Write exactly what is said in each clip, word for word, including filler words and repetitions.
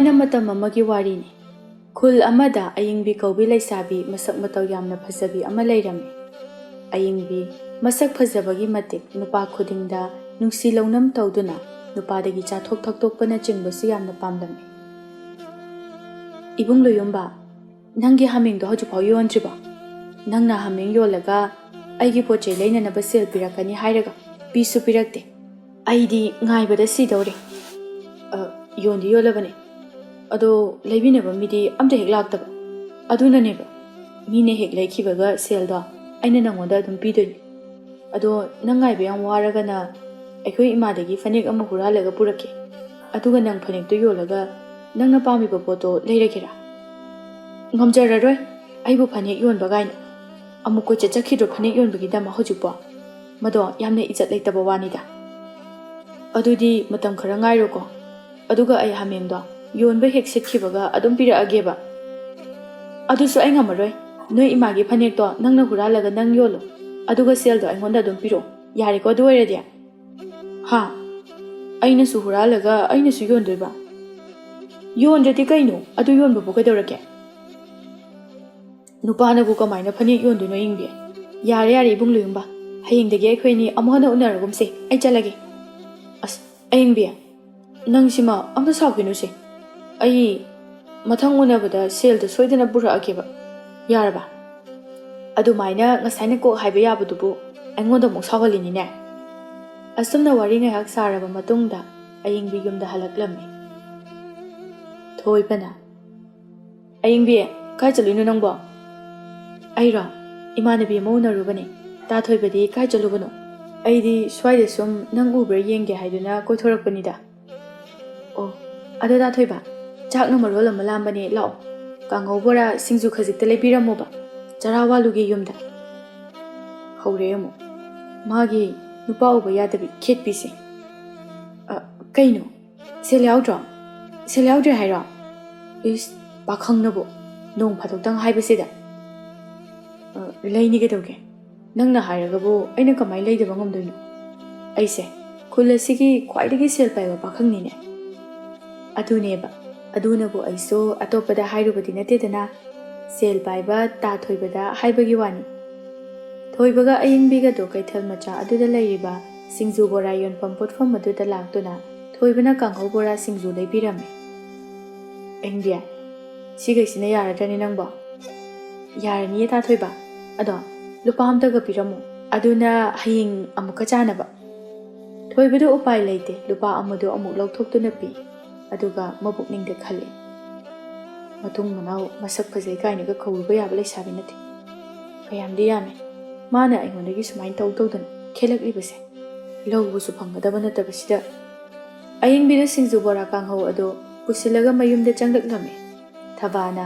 ꯊꯥꯏꯅ ꯃꯇꯝ ꯑꯃꯒꯤ ꯋꯥꯔꯤꯅꯤ꯫ ꯈꯨꯜ ꯑꯃꯗ ꯑꯌꯤꯡꯕꯤ ꯀꯧꯕꯤ ꯂꯩꯁꯥꯕꯤ ꯃꯁꯛ ꯃꯇꯧ ꯌꯥꯝꯅ ꯐꯖꯕꯤ ꯑꯃ ꯂꯩꯔꯝꯃꯤ꯫ ꯑꯌꯤꯡꯕꯤ ꯃꯁꯛ ꯐꯖꯕꯒꯤ ꯃꯇꯤꯛ ꯅꯨꯄꯥ ꯈꯨꯗꯤꯡꯗ ꯅꯨꯡꯁꯤ ꯂꯧꯅꯝ ꯇꯧꯗꯨꯅ ꯅꯨꯄꯥꯗꯒꯤ ꯆꯥꯊꯣꯛ ꯊꯛꯇꯣꯛꯄꯅꯆꯤꯡꯕꯁꯨ ꯌꯥꯝꯅ ꯄꯥꯝꯂꯝꯃꯤ꯫ "ꯏꯕꯨꯡ ꯂꯣꯌꯨꯝꯕ, ꯅꯪꯒꯤ ꯍꯥꯃꯦꯡꯗꯣ ꯍꯧꯖꯤꯛꯐꯥꯎ ꯌꯣꯟꯗ꯭ꯔꯤꯕꯣ? ꯅꯪꯅ ꯍꯥꯃꯦꯡ ꯌꯣꯜꯂꯒ ꯑꯩꯒꯤ ꯄꯣꯠ ꯆꯩ ꯂꯩꯅꯅꯕ ꯁꯦꯜ ꯄꯤꯔꯛꯀꯅꯤ ꯍꯥꯏꯔꯒ ꯄꯤꯁꯨ ꯄꯤꯔꯛꯇꯦ꯫ ꯑꯩꯗꯤ ꯉꯥꯏꯕꯗ ꯁꯤꯗꯧꯔꯦ꯫" "ꯑ, ꯌꯣꯟꯗꯤ ꯌꯣꯜꯂꯕꯅꯦ꯫ ꯑꯗꯣ ꯂꯩꯕꯤꯅꯕ ꯃꯤꯗꯤ ꯑꯝꯇ ꯍꯦꯛ ꯂꯥꯛꯇꯕ꯫ ꯑꯗꯨꯅꯅꯦꯕ, ꯃꯤꯅ ꯍꯦꯛ ꯂꯩꯈꯤꯕꯒ ꯁꯦꯜꯗꯣ ꯑꯩꯅ ꯅꯪꯉꯣꯟꯗ ꯑꯗꯨꯝ ꯄꯤꯗꯣꯏꯅꯦ꯫ ꯑꯗꯣ ꯅꯪ ꯉꯥꯏꯕ ꯌꯥꯝ ꯋꯥꯔꯒꯅ ꯑꯩꯈꯣꯏ ꯏꯃꯥꯗꯒꯤ ꯐꯅꯦꯛ ꯑꯃ ꯍꯨꯔꯥꯜꯂꯒ ꯄꯨꯔꯛꯀꯦ꯫ ꯑꯗꯨꯒ ꯅꯪ ꯐꯅꯦꯛꯇꯨ ꯌꯣꯜꯂꯒ ꯅꯪꯅ ꯄꯥꯝꯃꯤꯕ ꯄꯣꯠꯇꯣ ꯂꯩꯔꯒꯦꯔꯥ?" "ꯉꯝꯖꯔꯔꯣꯏ, ꯑꯩꯕꯨ ꯐꯅꯦꯛ ꯌꯣꯟꯕ ꯀꯥꯏꯅ꯫ ꯑꯃꯨꯛ ꯀꯣꯏꯆꯠ ꯆꯠꯈꯤꯗ꯭ꯔꯣ ꯐꯅꯦꯛ ꯌꯣꯟꯕꯒꯤꯗꯃꯛ ꯍꯧꯖꯤꯛꯄꯣ? ꯃꯗꯣ ꯌꯥꯝꯅ ꯏꯖꯠ ꯂꯩꯇꯕ ꯋꯥꯅꯤꯗ꯫ ꯑꯗꯨꯗꯤ ꯃꯇꯝ ꯈꯔ ꯉꯥꯏꯔꯣꯀꯣ, ꯑꯗꯨꯒ ꯑꯩ ꯍꯥꯃꯦꯡꯗꯣ ꯌꯣꯟꯕ ꯍꯦꯛ ꯁꯤꯠꯈꯤꯕꯒ ꯑꯗꯨꯝ ꯄꯤꯔꯛꯑꯒꯦꯕ꯫" "ꯑꯗꯨꯁꯨ ꯑꯩ ꯉꯝꯃꯔꯣꯏ꯫ ꯅꯣꯏ ꯏꯃꯥꯒꯤ ꯐꯅꯦꯛꯇꯣ ꯅꯪꯅ ꯍꯨꯔꯥꯜꯂꯒ ꯅꯪ ꯌꯣꯜꯂꯣ, ꯑꯗꯨꯒ ꯁꯦꯜꯗꯣ ꯑꯩꯉꯣꯟꯗ ꯑꯗꯨꯝ ꯄꯤꯔꯛꯑꯣ꯫ ꯌꯥꯔꯦꯀꯣ ꯑꯗꯨ ꯑꯣꯏꯔꯗꯤ?" "ꯍꯥ? ꯑꯩꯅꯁꯨ ꯍꯨꯔꯥꯜꯂꯒ ꯑꯩꯅꯁꯨ ꯌꯣꯟꯗꯣꯏꯕ? ꯌꯣꯟꯗ꯭ꯔꯗꯤ ꯀꯩꯅꯣ? ꯑꯗꯨ ꯌꯣꯟꯕꯕꯨ ꯀꯩꯗꯧꯔꯒꯦ? ꯅꯨꯄꯥꯅꯕꯨ ꯀꯃꯥꯏꯅ ꯐꯅꯦꯛ ꯌꯣꯟꯗꯣꯏꯅꯣ, ꯑꯌꯤꯡꯕꯤ?" "ꯌꯥꯔꯦ, ꯌꯥꯔꯦ, ꯏꯕꯨꯡ ꯂꯣꯌꯨꯝꯕ꯫ ꯍꯌꯦꯡꯗꯒꯤ ꯑꯩꯈꯣꯏ ꯑꯅꯤ ꯑꯃꯨꯛ ꯍꯟꯅ ꯎꯅꯔꯒꯨꯝꯁꯦ꯫ ꯑꯩ ꯆꯠꯂꯒꯦ꯫" "ꯑꯁ, ꯑꯌꯤꯡꯕꯤ, ꯅꯪꯁꯤꯃ ꯑꯝꯇ ꯁꯥꯎꯈꯤꯅꯨꯁꯦ꯫ ꯑꯩ ꯃꯊꯪ ꯎꯅꯕꯗ ꯁꯦꯜꯗꯣ ꯁꯣꯏꯗꯅ ꯄꯨꯔꯛꯑꯒꯦꯕ꯫ ꯌꯥꯔꯕ?" ꯑꯗꯨꯃꯥꯏꯅ ꯉꯁꯥꯏꯅ ꯀꯣꯛ ꯍꯥꯏꯕ ꯌꯥꯕꯗꯨꯕꯨ ꯑꯩꯉꯣꯟꯗ ꯑꯃꯨꯛ ꯁꯥꯎꯍꯜꯂꯤꯅꯤꯅꯦ꯫ ꯑꯁꯨꯝꯅ ꯋꯥꯔꯤ ꯉꯥꯏꯍꯥꯛ ꯁꯥꯔꯕ ꯃꯇꯨꯡꯗ ꯑꯌꯤꯡꯕꯤ ꯌꯨꯝꯗ ꯍꯜꯂꯛꯂꯝꯃꯤ꯫ ꯊꯣꯏꯕꯅ, "ꯑꯌꯤꯡꯕꯤ, ꯀꯥꯏ ꯆꯠꯂꯨꯏꯅꯣ ꯅꯪꯕꯣ?" "ꯑꯩꯔꯣ? ꯏꯃꯥꯟꯅꯕꯤ ꯑꯃ ꯎꯅꯔꯨꯕꯅꯦ꯫ ꯇꯥ ꯊꯣꯏꯕꯗꯤ ꯀꯥꯏ ꯆꯠꯂꯨꯕꯅꯣ?" "ꯑꯩꯗꯤ ꯁ꯭ꯋꯥꯏꯗ ꯁꯨꯝ ꯅꯪ ꯎꯕ꯭ꯔꯥ ꯌꯦꯡꯒꯦ ꯍꯥꯏꯗꯨꯅ ꯀꯣꯏꯊꯣꯔꯛꯄꯅꯤꯗ꯫" "ꯑꯣ, ꯑꯗꯣ ꯇꯥ ꯊꯣꯏꯕ, ꯆꯥꯛꯅ ꯃꯔꯣꯜ ꯑꯃ ꯂꯥꯝꯕꯅꯦ, ꯂꯥꯛꯑꯣ꯫ ꯀꯥꯡꯉꯧ, ꯕꯣꯔꯥ, ꯁꯤꯡꯖꯨ ꯈꯖꯤꯛꯇ ꯂꯩꯕꯤꯔꯝꯃꯣꯕ꯫ ꯆꯔꯥ ꯋꯥꯠꯂꯨꯒꯦ ꯌꯨꯝꯗ꯫" ꯍꯧꯔꯦ ꯑꯃꯨꯛ ꯃꯥꯒꯤ ꯅꯨꯄꯥ ꯎꯕ ꯌꯥꯗꯕꯤ ꯈꯦꯠꯄꯤꯁꯦ꯫ "ꯑ, ꯀꯩꯅꯣ? ꯁꯦꯜ ꯌꯥꯎꯗ꯭ꯔꯣ? ꯁꯦꯜ ꯌꯥꯎꯗ꯭ꯔꯦ ꯍꯥꯏꯔꯣ? ꯏꯁ, ꯄꯥꯈꯪꯅꯕꯨ ꯅꯣꯡ ꯐꯥꯗꯣꯛꯇꯪ ꯍꯥꯏꯕꯁꯤꯗ꯫" "ꯑ, ꯂꯩꯅꯤ ꯀꯩꯗꯧꯒꯦ? ꯅꯪꯅ ꯍꯥꯏꯔꯒꯕꯨ ꯑꯩꯅ ꯀꯃꯥꯏꯅ ꯂꯩꯗꯕ ꯉꯝꯗꯣꯏꯅꯣ? ꯑꯩꯁꯦ ꯈꯨꯜ ꯑꯁꯤꯒꯤ ꯈ꯭ꯋꯥꯏꯗꯒꯤ ꯁꯦꯜ ꯄꯥꯏꯕ ꯄꯥꯈꯪꯅꯤꯅꯦ꯫" "ꯑꯗꯨꯅꯦꯕ, ꯑꯗꯨꯅꯕꯨ ꯑꯩꯁꯨ ꯑꯇꯣꯞꯄꯗ ꯍꯥꯏꯔꯨꯕꯗꯤ ꯅꯠꯇꯦꯗꯅ, ꯁꯦꯜ ꯄꯥꯏꯕ ꯇꯥ ꯊꯣꯏꯕꯗ ꯍꯥꯏꯕꯒꯤ ꯋꯥꯅꯤ꯫ ꯊꯣꯏꯕꯒ ꯑꯌꯤꯡꯕꯤꯒꯗꯣ ꯀꯩꯊꯦꯜ ꯃꯆꯥ ꯑꯗꯨꯗ ꯂꯩꯔꯤꯕ ꯁꯤꯡꯖꯨ ꯕꯣꯔꯥ ꯌꯣꯟꯐꯝ ꯄꯣꯠꯐꯝ ꯑꯗꯨꯗ ꯂꯥꯛꯇꯨꯅ ꯊꯣꯏꯕꯅ ꯀꯥꯡꯍꯧ ꯕꯣꯔꯥ ꯁꯤꯡꯖꯨ ꯂꯩꯕꯤꯔꯝꯃꯤ꯫ "ꯑꯌꯤꯡꯕꯤ, ꯁꯤꯈꯩꯁꯤꯅ ꯌꯥꯔꯗ꯭ꯔꯅꯦ ꯅꯪꯕꯣ?" "ꯌꯥꯔꯅꯤꯌꯦ ꯇꯥ ꯊꯣꯏꯕ, ꯑꯗꯣ ꯂꯨꯄꯥ ꯑꯝꯇꯒ ꯄꯤꯔꯝꯃꯣ, ꯑꯗꯨꯅ ꯍꯌꯦꯡ ꯑꯃꯨꯛꯀ ꯆꯥꯅꯕ꯫" ꯊꯣꯏꯕꯗꯨ ꯎꯄꯥꯏ ꯂꯩꯇꯦ, ꯂꯨꯄꯥ ꯑꯃꯗꯨ ꯑꯃꯨꯛ ꯂꯧꯊꯣꯛꯇꯨꯅ ꯄꯤ꯫ ꯑꯗꯨꯒ ꯃꯕꯨꯛꯅꯤꯡꯗ ꯈꯜꯂꯤ, "ꯃꯇꯨꯡ ꯃꯅꯥꯎ ꯃꯁꯛ ꯐꯖꯩ ꯀꯥꯏꯅꯒ ꯀꯧꯔꯨꯕ ꯌꯥꯕ ꯂꯩꯁꯥꯕꯤ ꯅꯠꯇꯦ꯫ ꯀꯌꯥꯝꯗꯤ ꯌꯥꯝꯃꯤ ꯃꯥꯅ ꯑꯩꯉꯣꯟꯗꯒꯤ ꯁꯨꯃꯥꯏꯅ ꯇꯧ ꯇꯧꯗꯅ ꯈꯦꯠꯂꯛꯂꯤꯕꯁꯦ꯫ ꯂꯧꯕꯁꯨ ꯐꯪꯒꯗꯕ ꯅꯠꯇꯕꯁꯤꯗ꯫" ꯑꯌꯤꯡꯕꯤꯗꯨ ꯁꯤꯡꯖꯨ ꯕꯣꯔꯥ ꯀꯥꯡꯍꯧ ꯑꯗꯨ ꯄꯨꯁꯤꯜꯂꯒ ꯃꯌꯨꯝꯗ ꯆꯪꯂꯛꯂꯝꯃꯤ꯫ ꯊꯕꯥꯅ,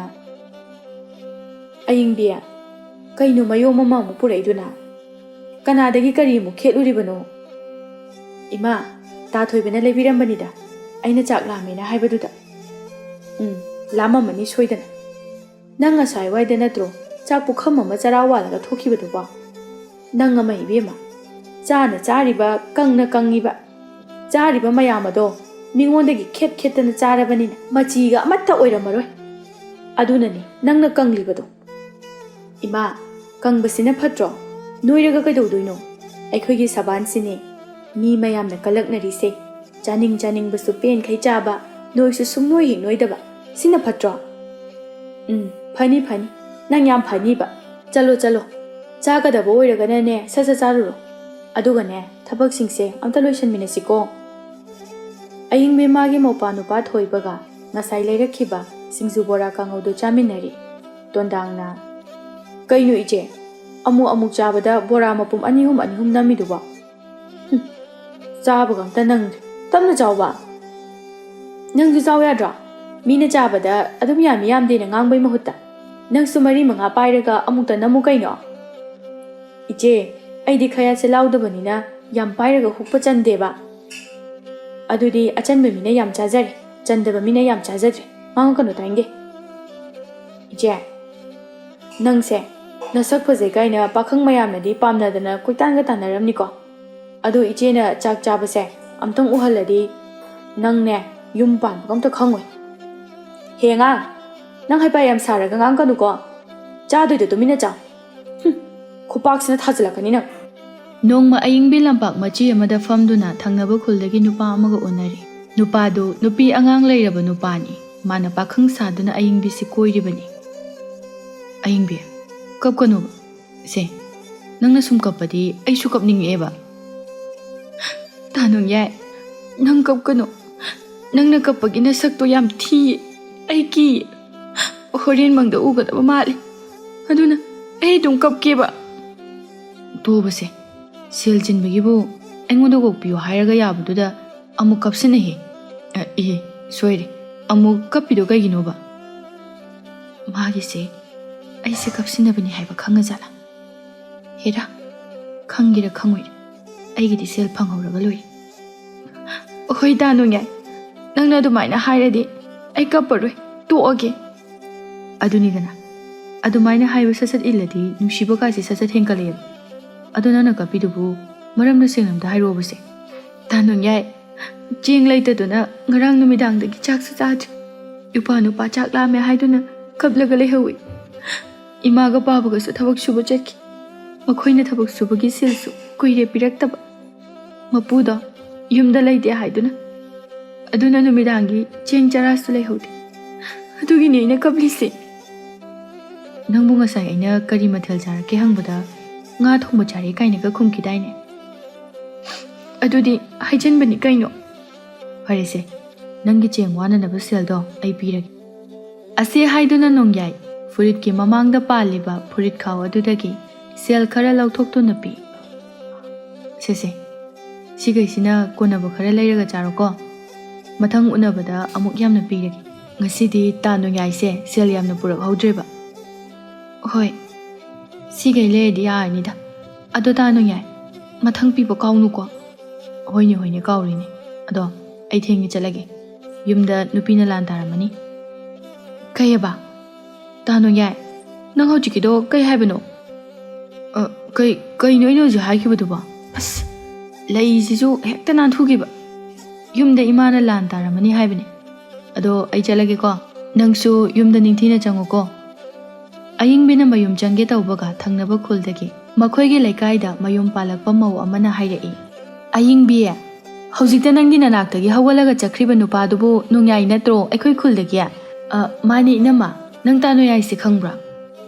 "ꯑꯌꯤꯡꯕꯤ, ꯀꯩꯅꯣ ꯃꯌꯣꯝ ꯑꯃ ꯑꯃꯨꯛ ꯄꯨꯔꯛꯏꯗꯨꯅ? ꯀꯅꯥꯗꯒꯤ ꯀꯔꯤ ꯑꯃꯨꯛ ꯈꯦꯠꯂꯨꯔꯤꯕꯅꯣ?" "ꯏꯃꯥ, ꯇꯥ ꯊꯣꯏꯕꯅ ꯂꯩꯕꯤꯔꯝꯕꯅꯤꯗ, ꯑꯩꯅ ꯆꯥꯛ ꯂꯥꯝꯃꯦꯅ ꯍꯥꯏꯕꯗꯨꯗ꯫" "ꯎꯝ, ꯂꯥꯝꯃꯝꯃꯅꯤ ꯁꯣꯏꯗꯅ꯫ ꯅꯪ ꯉꯁꯥꯏ ꯋꯥꯏꯗ ꯅꯠꯇ꯭ꯔꯣ ꯆꯥꯛ ꯄꯨꯈꯝ ꯑꯃ ꯆꯔꯥ ꯋꯥꯜꯂꯒ ꯊꯣꯛꯈꯤꯕꯗꯨꯕꯣ? ꯅꯪ ꯑꯃ ꯏꯕꯦꯝꯃ, ꯆꯥꯅ ꯆꯥꯔꯤꯕ, ꯀꯪꯅ ꯀꯪꯉꯤꯕ, ꯆꯥꯔꯤꯕ ꯃꯌꯥꯝ ꯑꯗꯣ ꯃꯤꯉꯣꯟꯗꯒꯤ ꯈꯦꯠ ꯈꯦꯠꯇꯅ ꯆꯥꯔꯕꯅꯤꯅ ꯃꯆꯤꯒ ꯑꯃꯠꯇ ꯑꯣꯏꯔꯝꯃꯔꯣꯏ꯫ ꯑꯗꯨꯅꯅꯤ ꯅꯪꯅ ꯀꯪꯂꯤꯕꯗꯣ꯫" "ꯏꯃꯥ, ꯀꯪꯕꯁꯤꯅ ꯐꯠꯇ꯭ꯔꯣ? ꯅꯣꯏꯔꯒ ꯀꯩꯗꯧꯗꯣꯏꯅꯣ? ꯑꯩꯈꯣꯏꯒꯤ ꯁꯕꯥꯟꯁꯤꯅꯦ ꯃꯤ ꯃꯌꯥꯝꯅ ꯀꯜꯂꯛꯅꯔꯤꯁꯦ꯫ ꯆꯥꯅꯤꯡ ꯆꯥꯅꯤꯡꯕꯁꯨ ꯄꯦꯟꯈꯩ ꯆꯥꯕ, ꯅꯣꯏꯁꯨ ꯁꯨꯡꯅꯣꯏ ꯍꯦꯛ ꯅꯣꯏꯗꯕ꯫ ꯁꯤꯅ ꯐꯠꯇ꯭ꯔꯣ?" "ꯎꯝ, ꯐꯅꯤ, ꯐꯅꯤ꯫ ꯅꯪ ꯌꯥꯝ ꯐꯅꯤꯕ꯫ ꯆꯠꯂꯣ, ꯆꯠꯂꯣ꯫ ꯆꯥꯒꯗꯕ ꯑꯣꯏꯔꯒꯅꯅꯦ, ꯁꯠ ꯁꯠ ꯆꯥꯔꯨꯔꯣ꯫ ꯑꯗꯨꯒꯅꯦ, ꯊꯕꯛꯁꯤꯡꯁꯦ ꯑꯝꯇ ꯂꯣꯏꯁꯟꯃꯤꯟꯅꯁꯤꯀꯣ꯫" ꯑꯌꯤꯡꯕꯤ ꯃꯥꯒꯤ ꯃꯧꯄꯥ ꯅꯨꯄꯥ ꯊꯣꯏꯕꯒ ꯉꯁꯥꯏ ꯂꯩꯔꯛꯈꯤꯕ ꯁꯤꯡꯖꯨ ꯕꯣꯔꯥ ꯀꯥꯡꯍꯧꯗꯨ ꯆꯥꯃꯤꯟꯅꯔꯤ꯫ ꯇꯣꯟꯗꯥꯡꯅ, "ꯀꯩꯅꯣ ꯏꯆꯦ, ꯑꯃꯨꯛ ꯑꯃꯨꯛ ꯆꯥꯕꯗ ꯕꯣꯔꯥ ꯃꯄꯨꯝ ꯑꯅꯤ ꯑꯍꯨꯝ, ꯑꯅꯤ ꯑꯍꯨꯝ ꯅꯝꯃꯤꯗꯨꯕꯣ?" "ꯍꯨꯝ, ꯆꯥꯕꯒ ꯑꯝꯇ ꯅꯪꯗ꯭ꯔꯦ꯫ ꯇꯞꯅ ꯆꯥꯎꯕ꯫ ꯅꯪꯁꯨ ꯆꯥꯎ ꯌꯥꯗ꯭ꯔꯣ? ꯃꯤꯅ ꯆꯥꯕꯗ ꯑꯗꯨꯝ ꯌꯥꯝꯃꯤ ꯌꯥꯝꯗꯦꯅ ꯉꯥꯡꯕꯩ ꯃꯍꯨꯠꯇ ꯅꯪꯁꯨ ꯃꯔꯤ ꯃꯉꯥ ꯄꯥꯏꯔꯒ ꯑꯃꯨꯛꯇ ꯅꯝꯃꯨ ꯀꯩꯅꯣ꯫" "ꯏꯆꯦ, ꯑꯩꯗꯤ ꯈꯌꯥꯠꯁꯦ ꯂꯥꯎꯗꯕꯅꯤꯅ ꯌꯥꯝ ꯄꯥꯏꯔꯒ ꯍꯨꯛꯄ ꯆꯟꯗꯦꯕ꯫" "ꯑꯗꯨꯗꯤ ꯑꯆꯟꯕ ꯃꯤꯅ ꯌꯥꯝ ꯆꯥꯖꯔꯦ, ꯆꯟꯗꯕ ꯃꯤꯅ ꯌꯥꯝ ꯆꯥꯖꯗ꯭ꯔꯦ꯫ ꯉꯥꯡꯉꯛꯀꯅꯨ ꯇꯥꯅꯤꯡꯗꯦ꯫" "ꯏꯆꯦ, ꯅꯪꯁꯦ ꯅꯁꯛ ꯐꯖꯩ ꯀꯥꯏꯅ ꯄꯥꯈꯪ ꯃꯌꯥꯝꯅꯗꯤ ꯄꯥꯝꯅꯗꯅ ꯀꯣꯏꯇꯥꯟꯒ ꯇꯥꯟꯅꯔꯝꯅꯤꯀꯣ꯫ ꯑꯗꯣ ꯏꯆꯦꯅ ꯆꯥꯛ ꯆꯥꯕꯁꯦ ꯑꯝꯇꯪ ꯎꯍꯜꯂꯗꯤ ꯅꯪꯅꯦ ꯌꯨꯝ ꯄꯥꯟꯕꯒ ꯑꯝꯇ ꯈꯪꯉꯣꯏ꯫" ꯍꯦ ꯑꯉꯥꯡ, ꯅꯪ ꯍꯩꯄꯥ ꯌꯥꯝ ꯁꯥꯔꯒ ꯉꯥꯡꯒꯅꯨꯀꯣ꯫ ꯆꯥꯗꯣꯏꯗꯣ ꯇꯨꯃꯤꯟꯅ ꯆꯥꯎ꯫ ꯍꯨꯝ, ꯈꯨꯄꯥꯛꯁꯤꯅ ꯊꯥꯖꯤꯜꯂꯛꯀꯅꯤ ꯅꯪ꯫ ꯅꯣꯡꯃ ꯑꯌꯤꯡꯕꯤ ꯂꯝꯄꯥꯛ ꯃꯆꯤ ꯑꯃꯗ ꯐꯝꯗꯨꯅ ꯊꯪꯅꯕ ꯈꯨꯜꯗꯒꯤ ꯅꯨꯄꯥ ꯑꯃꯒ ꯎꯅꯔꯦ꯫ ꯅꯨꯄꯥꯗꯨ ꯅꯨꯄꯤ ꯑꯉꯥꯡ ꯂꯩꯔꯕ ꯅꯨꯄꯥꯅꯤ꯫ ꯃꯥꯅ ꯄꯥꯈꯪ ꯁꯥꯗꯨꯅ ꯑꯌꯤꯡꯕꯤꯁꯤ ꯀꯣꯏꯔꯤꯕꯅꯤ꯫ "ꯑꯌꯤꯡꯕꯤ, ꯀꯞꯀꯅꯨ꯫ ꯁꯦ, ꯅꯪꯅ ꯁꯨꯝ ꯀꯞꯄꯗꯤ ꯑꯩꯁꯨ ꯀꯞꯅꯤꯡꯉꯛꯑꯦꯕ꯫" "ꯇꯥ ꯅꯣꯡꯌꯥꯏ, ꯅꯪ ꯀꯞꯀꯅꯨ꯫ ꯅꯪꯅ ꯀꯞꯄꯒꯤ ꯅꯁꯛꯇꯣ ꯌꯥꯝ ꯊꯤꯌꯦ꯫ ꯑꯩ ꯀꯤꯌꯦ꯫ ꯍꯣꯔꯦꯟ ꯃꯪꯗ ꯎꯒꯗꯕ ꯃꯥꯜꯂꯦ꯫ ꯑꯗꯨꯅ ꯑꯩ ꯑꯗꯨꯝ ꯀꯞꯀꯦꯕ꯫" "ꯇꯣꯕꯁꯦ, ꯁꯦꯜ ꯆꯤꯟꯕꯒꯤꯕꯨ ꯑꯩꯉꯣꯟꯗ ꯀꯣꯛꯄꯤꯌꯨ ꯍꯥꯏꯔꯒ ꯌꯥꯕꯗꯨꯗ ꯑꯃꯨꯛ ꯀꯞꯁꯤꯟꯅꯩꯍꯦ꯫ ꯑ, ꯏꯍꯦ, ꯁꯣꯏꯔꯦ꯫ ꯑꯃꯨꯛ ꯀꯞꯄꯤꯗꯣ ꯀꯩꯒꯤꯅꯣꯕ?" "ꯃꯥꯒꯤꯁꯦ ꯑꯩꯁꯦ ꯀꯞꯁꯤꯟꯅꯕꯅꯤ ꯍꯥꯏꯕ ꯈꯪꯉꯖꯥꯠꯂꯥ? ꯍꯦꯔꯥ, ꯈꯪꯒꯦꯔꯥ ꯈꯪꯉꯣꯏꯔꯥ, ꯑꯩꯒꯤꯗꯤ ꯁꯦꯜ ꯐꯪꯍꯧꯔꯒ ꯂꯣꯏꯔꯦ꯫" "ꯍꯣꯏ, ꯇꯥ ꯅꯣꯡꯌꯥꯏ, ꯅꯪꯅ ꯑꯗꯨꯃꯥꯏꯅ ꯍꯥꯏꯔꯗꯤ ꯑꯩ ꯀꯞꯄꯔꯣꯏ, ꯇꯣꯛꯑꯒꯦ꯫" ꯑꯗꯨꯅꯤꯗꯅ, ꯑꯗꯨꯃꯥꯏꯅ ꯍꯥꯏꯕ ꯁꯠ ꯁꯠ ꯏꯜꯂꯗꯤ ꯅꯨꯡꯁꯤꯕ ꯀꯥꯏꯁꯦ ꯁꯠ ꯁꯠ ꯍꯦꯟꯒꯠꯂꯛꯑꯦꯕ꯫ ꯑꯗꯣ ꯅꯪꯅ ꯀꯞꯄꯤꯗꯨꯕꯨ ꯃꯔꯝꯗꯣ ꯁꯦꯡꯅ ꯑꯝꯇ ꯍꯥꯏꯔꯛꯑꯣꯕꯁꯦ꯫ "ꯇꯥ ꯅꯣꯡꯌꯥꯏ, ꯆꯦꯡ ꯂꯩꯇꯗꯨꯅ ꯉꯔꯥꯡ ꯅꯨꯃꯤꯗꯥꯡꯗꯒꯤ ꯆꯥꯛꯁꯨ ꯆꯥꯗ꯭ꯔꯤ꯫ ꯏꯄꯥ ꯅꯨꯄꯥ ꯆꯥꯛ ꯂꯥꯝꯃꯦ ꯍꯥꯏꯗꯨꯅ ꯀꯞꯂꯒ ꯂꯩꯍꯧꯏ꯫ ꯏꯃꯥꯒ ꯄꯥꯕꯒꯁꯨ ꯊꯕꯛ ꯁꯨꯕ ꯆꯠꯈꯤ꯫ ꯃꯈꯣꯏꯅ ꯊꯕꯛ ꯁꯨꯕꯒꯤ ꯁꯦꯜꯁꯨ ꯀꯨꯏꯔꯦ ꯄꯤꯔꯛꯇꯕ꯫ ꯃꯄꯨꯗꯣ ꯌꯨꯝꯗ ꯂꯩꯇꯦ ꯍꯥꯏꯗꯨꯅ꯫ ꯑꯗꯨꯅ ꯅꯨꯃꯤꯗꯥꯡꯒꯤ ꯆꯦꯡ ꯆꯔꯥꯁꯨ ꯂꯩꯍꯧꯗꯦ꯫ ꯑꯗꯨꯒꯤꯅꯦ ꯑꯩꯅ ꯀꯞꯂꯤꯁꯦ꯫" "ꯅꯪꯕꯨ ꯉꯁꯥꯏ ꯑꯩꯅ ꯀꯔꯤ ꯃꯊꯦꯜ ꯆꯥꯔꯛꯀꯦ ꯍꯪꯕꯗ ꯉꯥ ꯊꯣꯡꯕ ꯆꯥꯔꯦ ꯀꯥꯏꯅꯒ ꯈꯨꯝꯈꯤꯗꯥꯏꯅꯦ?" "ꯑꯗꯨꯗꯤ ꯍꯥꯏꯖꯤꯟꯕꯅꯤ ꯀꯩꯅꯣ꯫" "ꯐꯔꯦꯁꯦ, ꯅꯪꯒꯤ ꯆꯦꯡ ꯋꯥꯅꯅꯕ ꯁꯦꯜꯗꯣ ꯑꯩ ꯄꯤꯔꯒꯦ꯫" ꯑꯁꯤ ꯍꯥꯏꯗꯨꯅ ꯅꯣꯡꯌꯥꯏ ꯐꯨꯔꯤꯠꯀꯤ ꯃꯃꯥꯡꯗ ꯄꯥꯜꯂꯤꯕ ꯐꯨꯔꯤꯠ ꯈꯥꯎ ꯑꯗꯨꯗꯒꯤ ꯁꯦꯜ ꯈꯔ ꯂꯧꯊꯣꯛꯇꯨꯅ ꯄꯤ꯫ "ꯁꯦꯁꯦ, ꯁꯤꯈꯩꯁꯤꯅ ꯀꯣꯟꯅꯕ ꯈꯔ ꯂꯩꯔꯒ ꯆꯥꯔꯣꯀꯣ꯫ ꯃꯊꯪ ꯎꯅꯕꯗ ꯑꯃꯨꯛ ꯌꯥꯝꯅ ꯄꯤꯔꯒꯦ꯫ ꯉꯁꯤꯗꯤ ꯇꯥ ꯅꯣꯡꯌꯥꯏꯁꯦ ꯁꯦꯜ ꯌꯥꯝꯅ ꯄꯨꯔꯛꯍꯧꯗ꯭ꯔꯦꯕ꯫" "ꯍꯣꯏ, ꯁꯤꯈꯩ ꯂꯩꯔꯗꯤ ꯌꯥꯔꯅꯤꯗ꯫ ꯑꯗꯣ ꯇꯥ ꯅꯣꯡꯌꯥꯏ, ꯃꯊꯪ ꯄꯤꯕ ꯀꯥꯎꯅꯨꯀꯣ꯫" "ꯍꯣꯏꯅꯦ, ꯍꯣꯏꯅꯦ, ꯀꯥꯎꯔꯤꯅꯦ꯫ ꯑꯗꯣ ꯑꯩ ꯊꯦꯡꯉꯦ ꯆꯠꯂꯒꯦ꯫ ꯌꯨꯝꯗ ꯅꯨꯄꯤꯅ ꯂꯥꯟ ꯇꯥꯔꯝꯃꯅꯤ꯫" "ꯀꯩꯑꯕ? ꯇꯥ ꯅꯣꯡꯌꯥꯏ, ꯅꯪ ꯍꯧꯖꯤꯛꯀꯤꯗꯣ ꯀꯩ ꯍꯥꯏꯕꯅꯣ?" "ꯑ, ꯀꯩ, ꯀꯩꯅꯣ ꯑꯩꯅ ꯍꯧꯖꯤꯛ ꯍꯥꯏꯈꯤꯕꯗꯨꯕꯣ? ꯑꯁ, ꯂꯩꯁꯤꯁꯨ ꯍꯦꯛꯇ ꯅꯥꯟꯊꯨꯈꯤꯕ꯫ ꯌꯨꯝꯗ ꯏꯃꯥꯅ ꯂꯥꯟ ꯇꯥꯔꯝꯃꯅꯤ ꯍꯥꯏꯕꯅꯦ꯫ ꯑꯗꯣ ꯑꯩ ꯆꯠꯂꯒꯦꯀꯣ꯫ ꯅꯪꯁꯨ ꯌꯨꯝꯗ ꯅꯤꯡꯊꯤꯅ ꯆꯪꯉꯨꯀꯣ꯫ ꯑꯌꯤꯡꯕꯤꯅ ꯃꯌꯨꯝ ꯆꯪꯒꯦ ꯇꯧꯕꯒ ꯊꯪꯅꯕ ꯈꯨꯜꯗꯒꯤ ꯃꯈꯣꯏꯒꯤ ꯂꯩꯀꯥꯏꯗ ꯃꯌꯨꯝ ꯄꯥꯜꯂꯛꯄ ꯃꯧ ꯑꯃꯅ ꯍꯥꯏꯔꯛꯏ, "ꯑꯌꯤꯡꯕꯤ, ꯍꯧꯖꯤꯛꯇ ꯅꯪꯒꯤ ꯅꯅꯥꯛꯇꯒꯤ ꯍꯧꯒꯠꯂꯒ ꯆꯠꯈ꯭ꯔꯤꯕ ꯅꯨꯄꯥꯗꯨꯕꯨ ꯅꯣꯡꯌꯥꯏ ꯅꯠꯇ꯭ꯔꯣ, ꯑꯩꯈꯣꯏ ꯈꯨꯜꯗꯒꯤ?" "ꯑ, ꯃꯥꯅꯦ ꯏꯅꯝꯃ, ꯅꯪ ꯇꯥ ꯅꯣꯡꯌꯥꯏꯁꯦ ꯈꯪꯕ꯭ꯔꯥ?"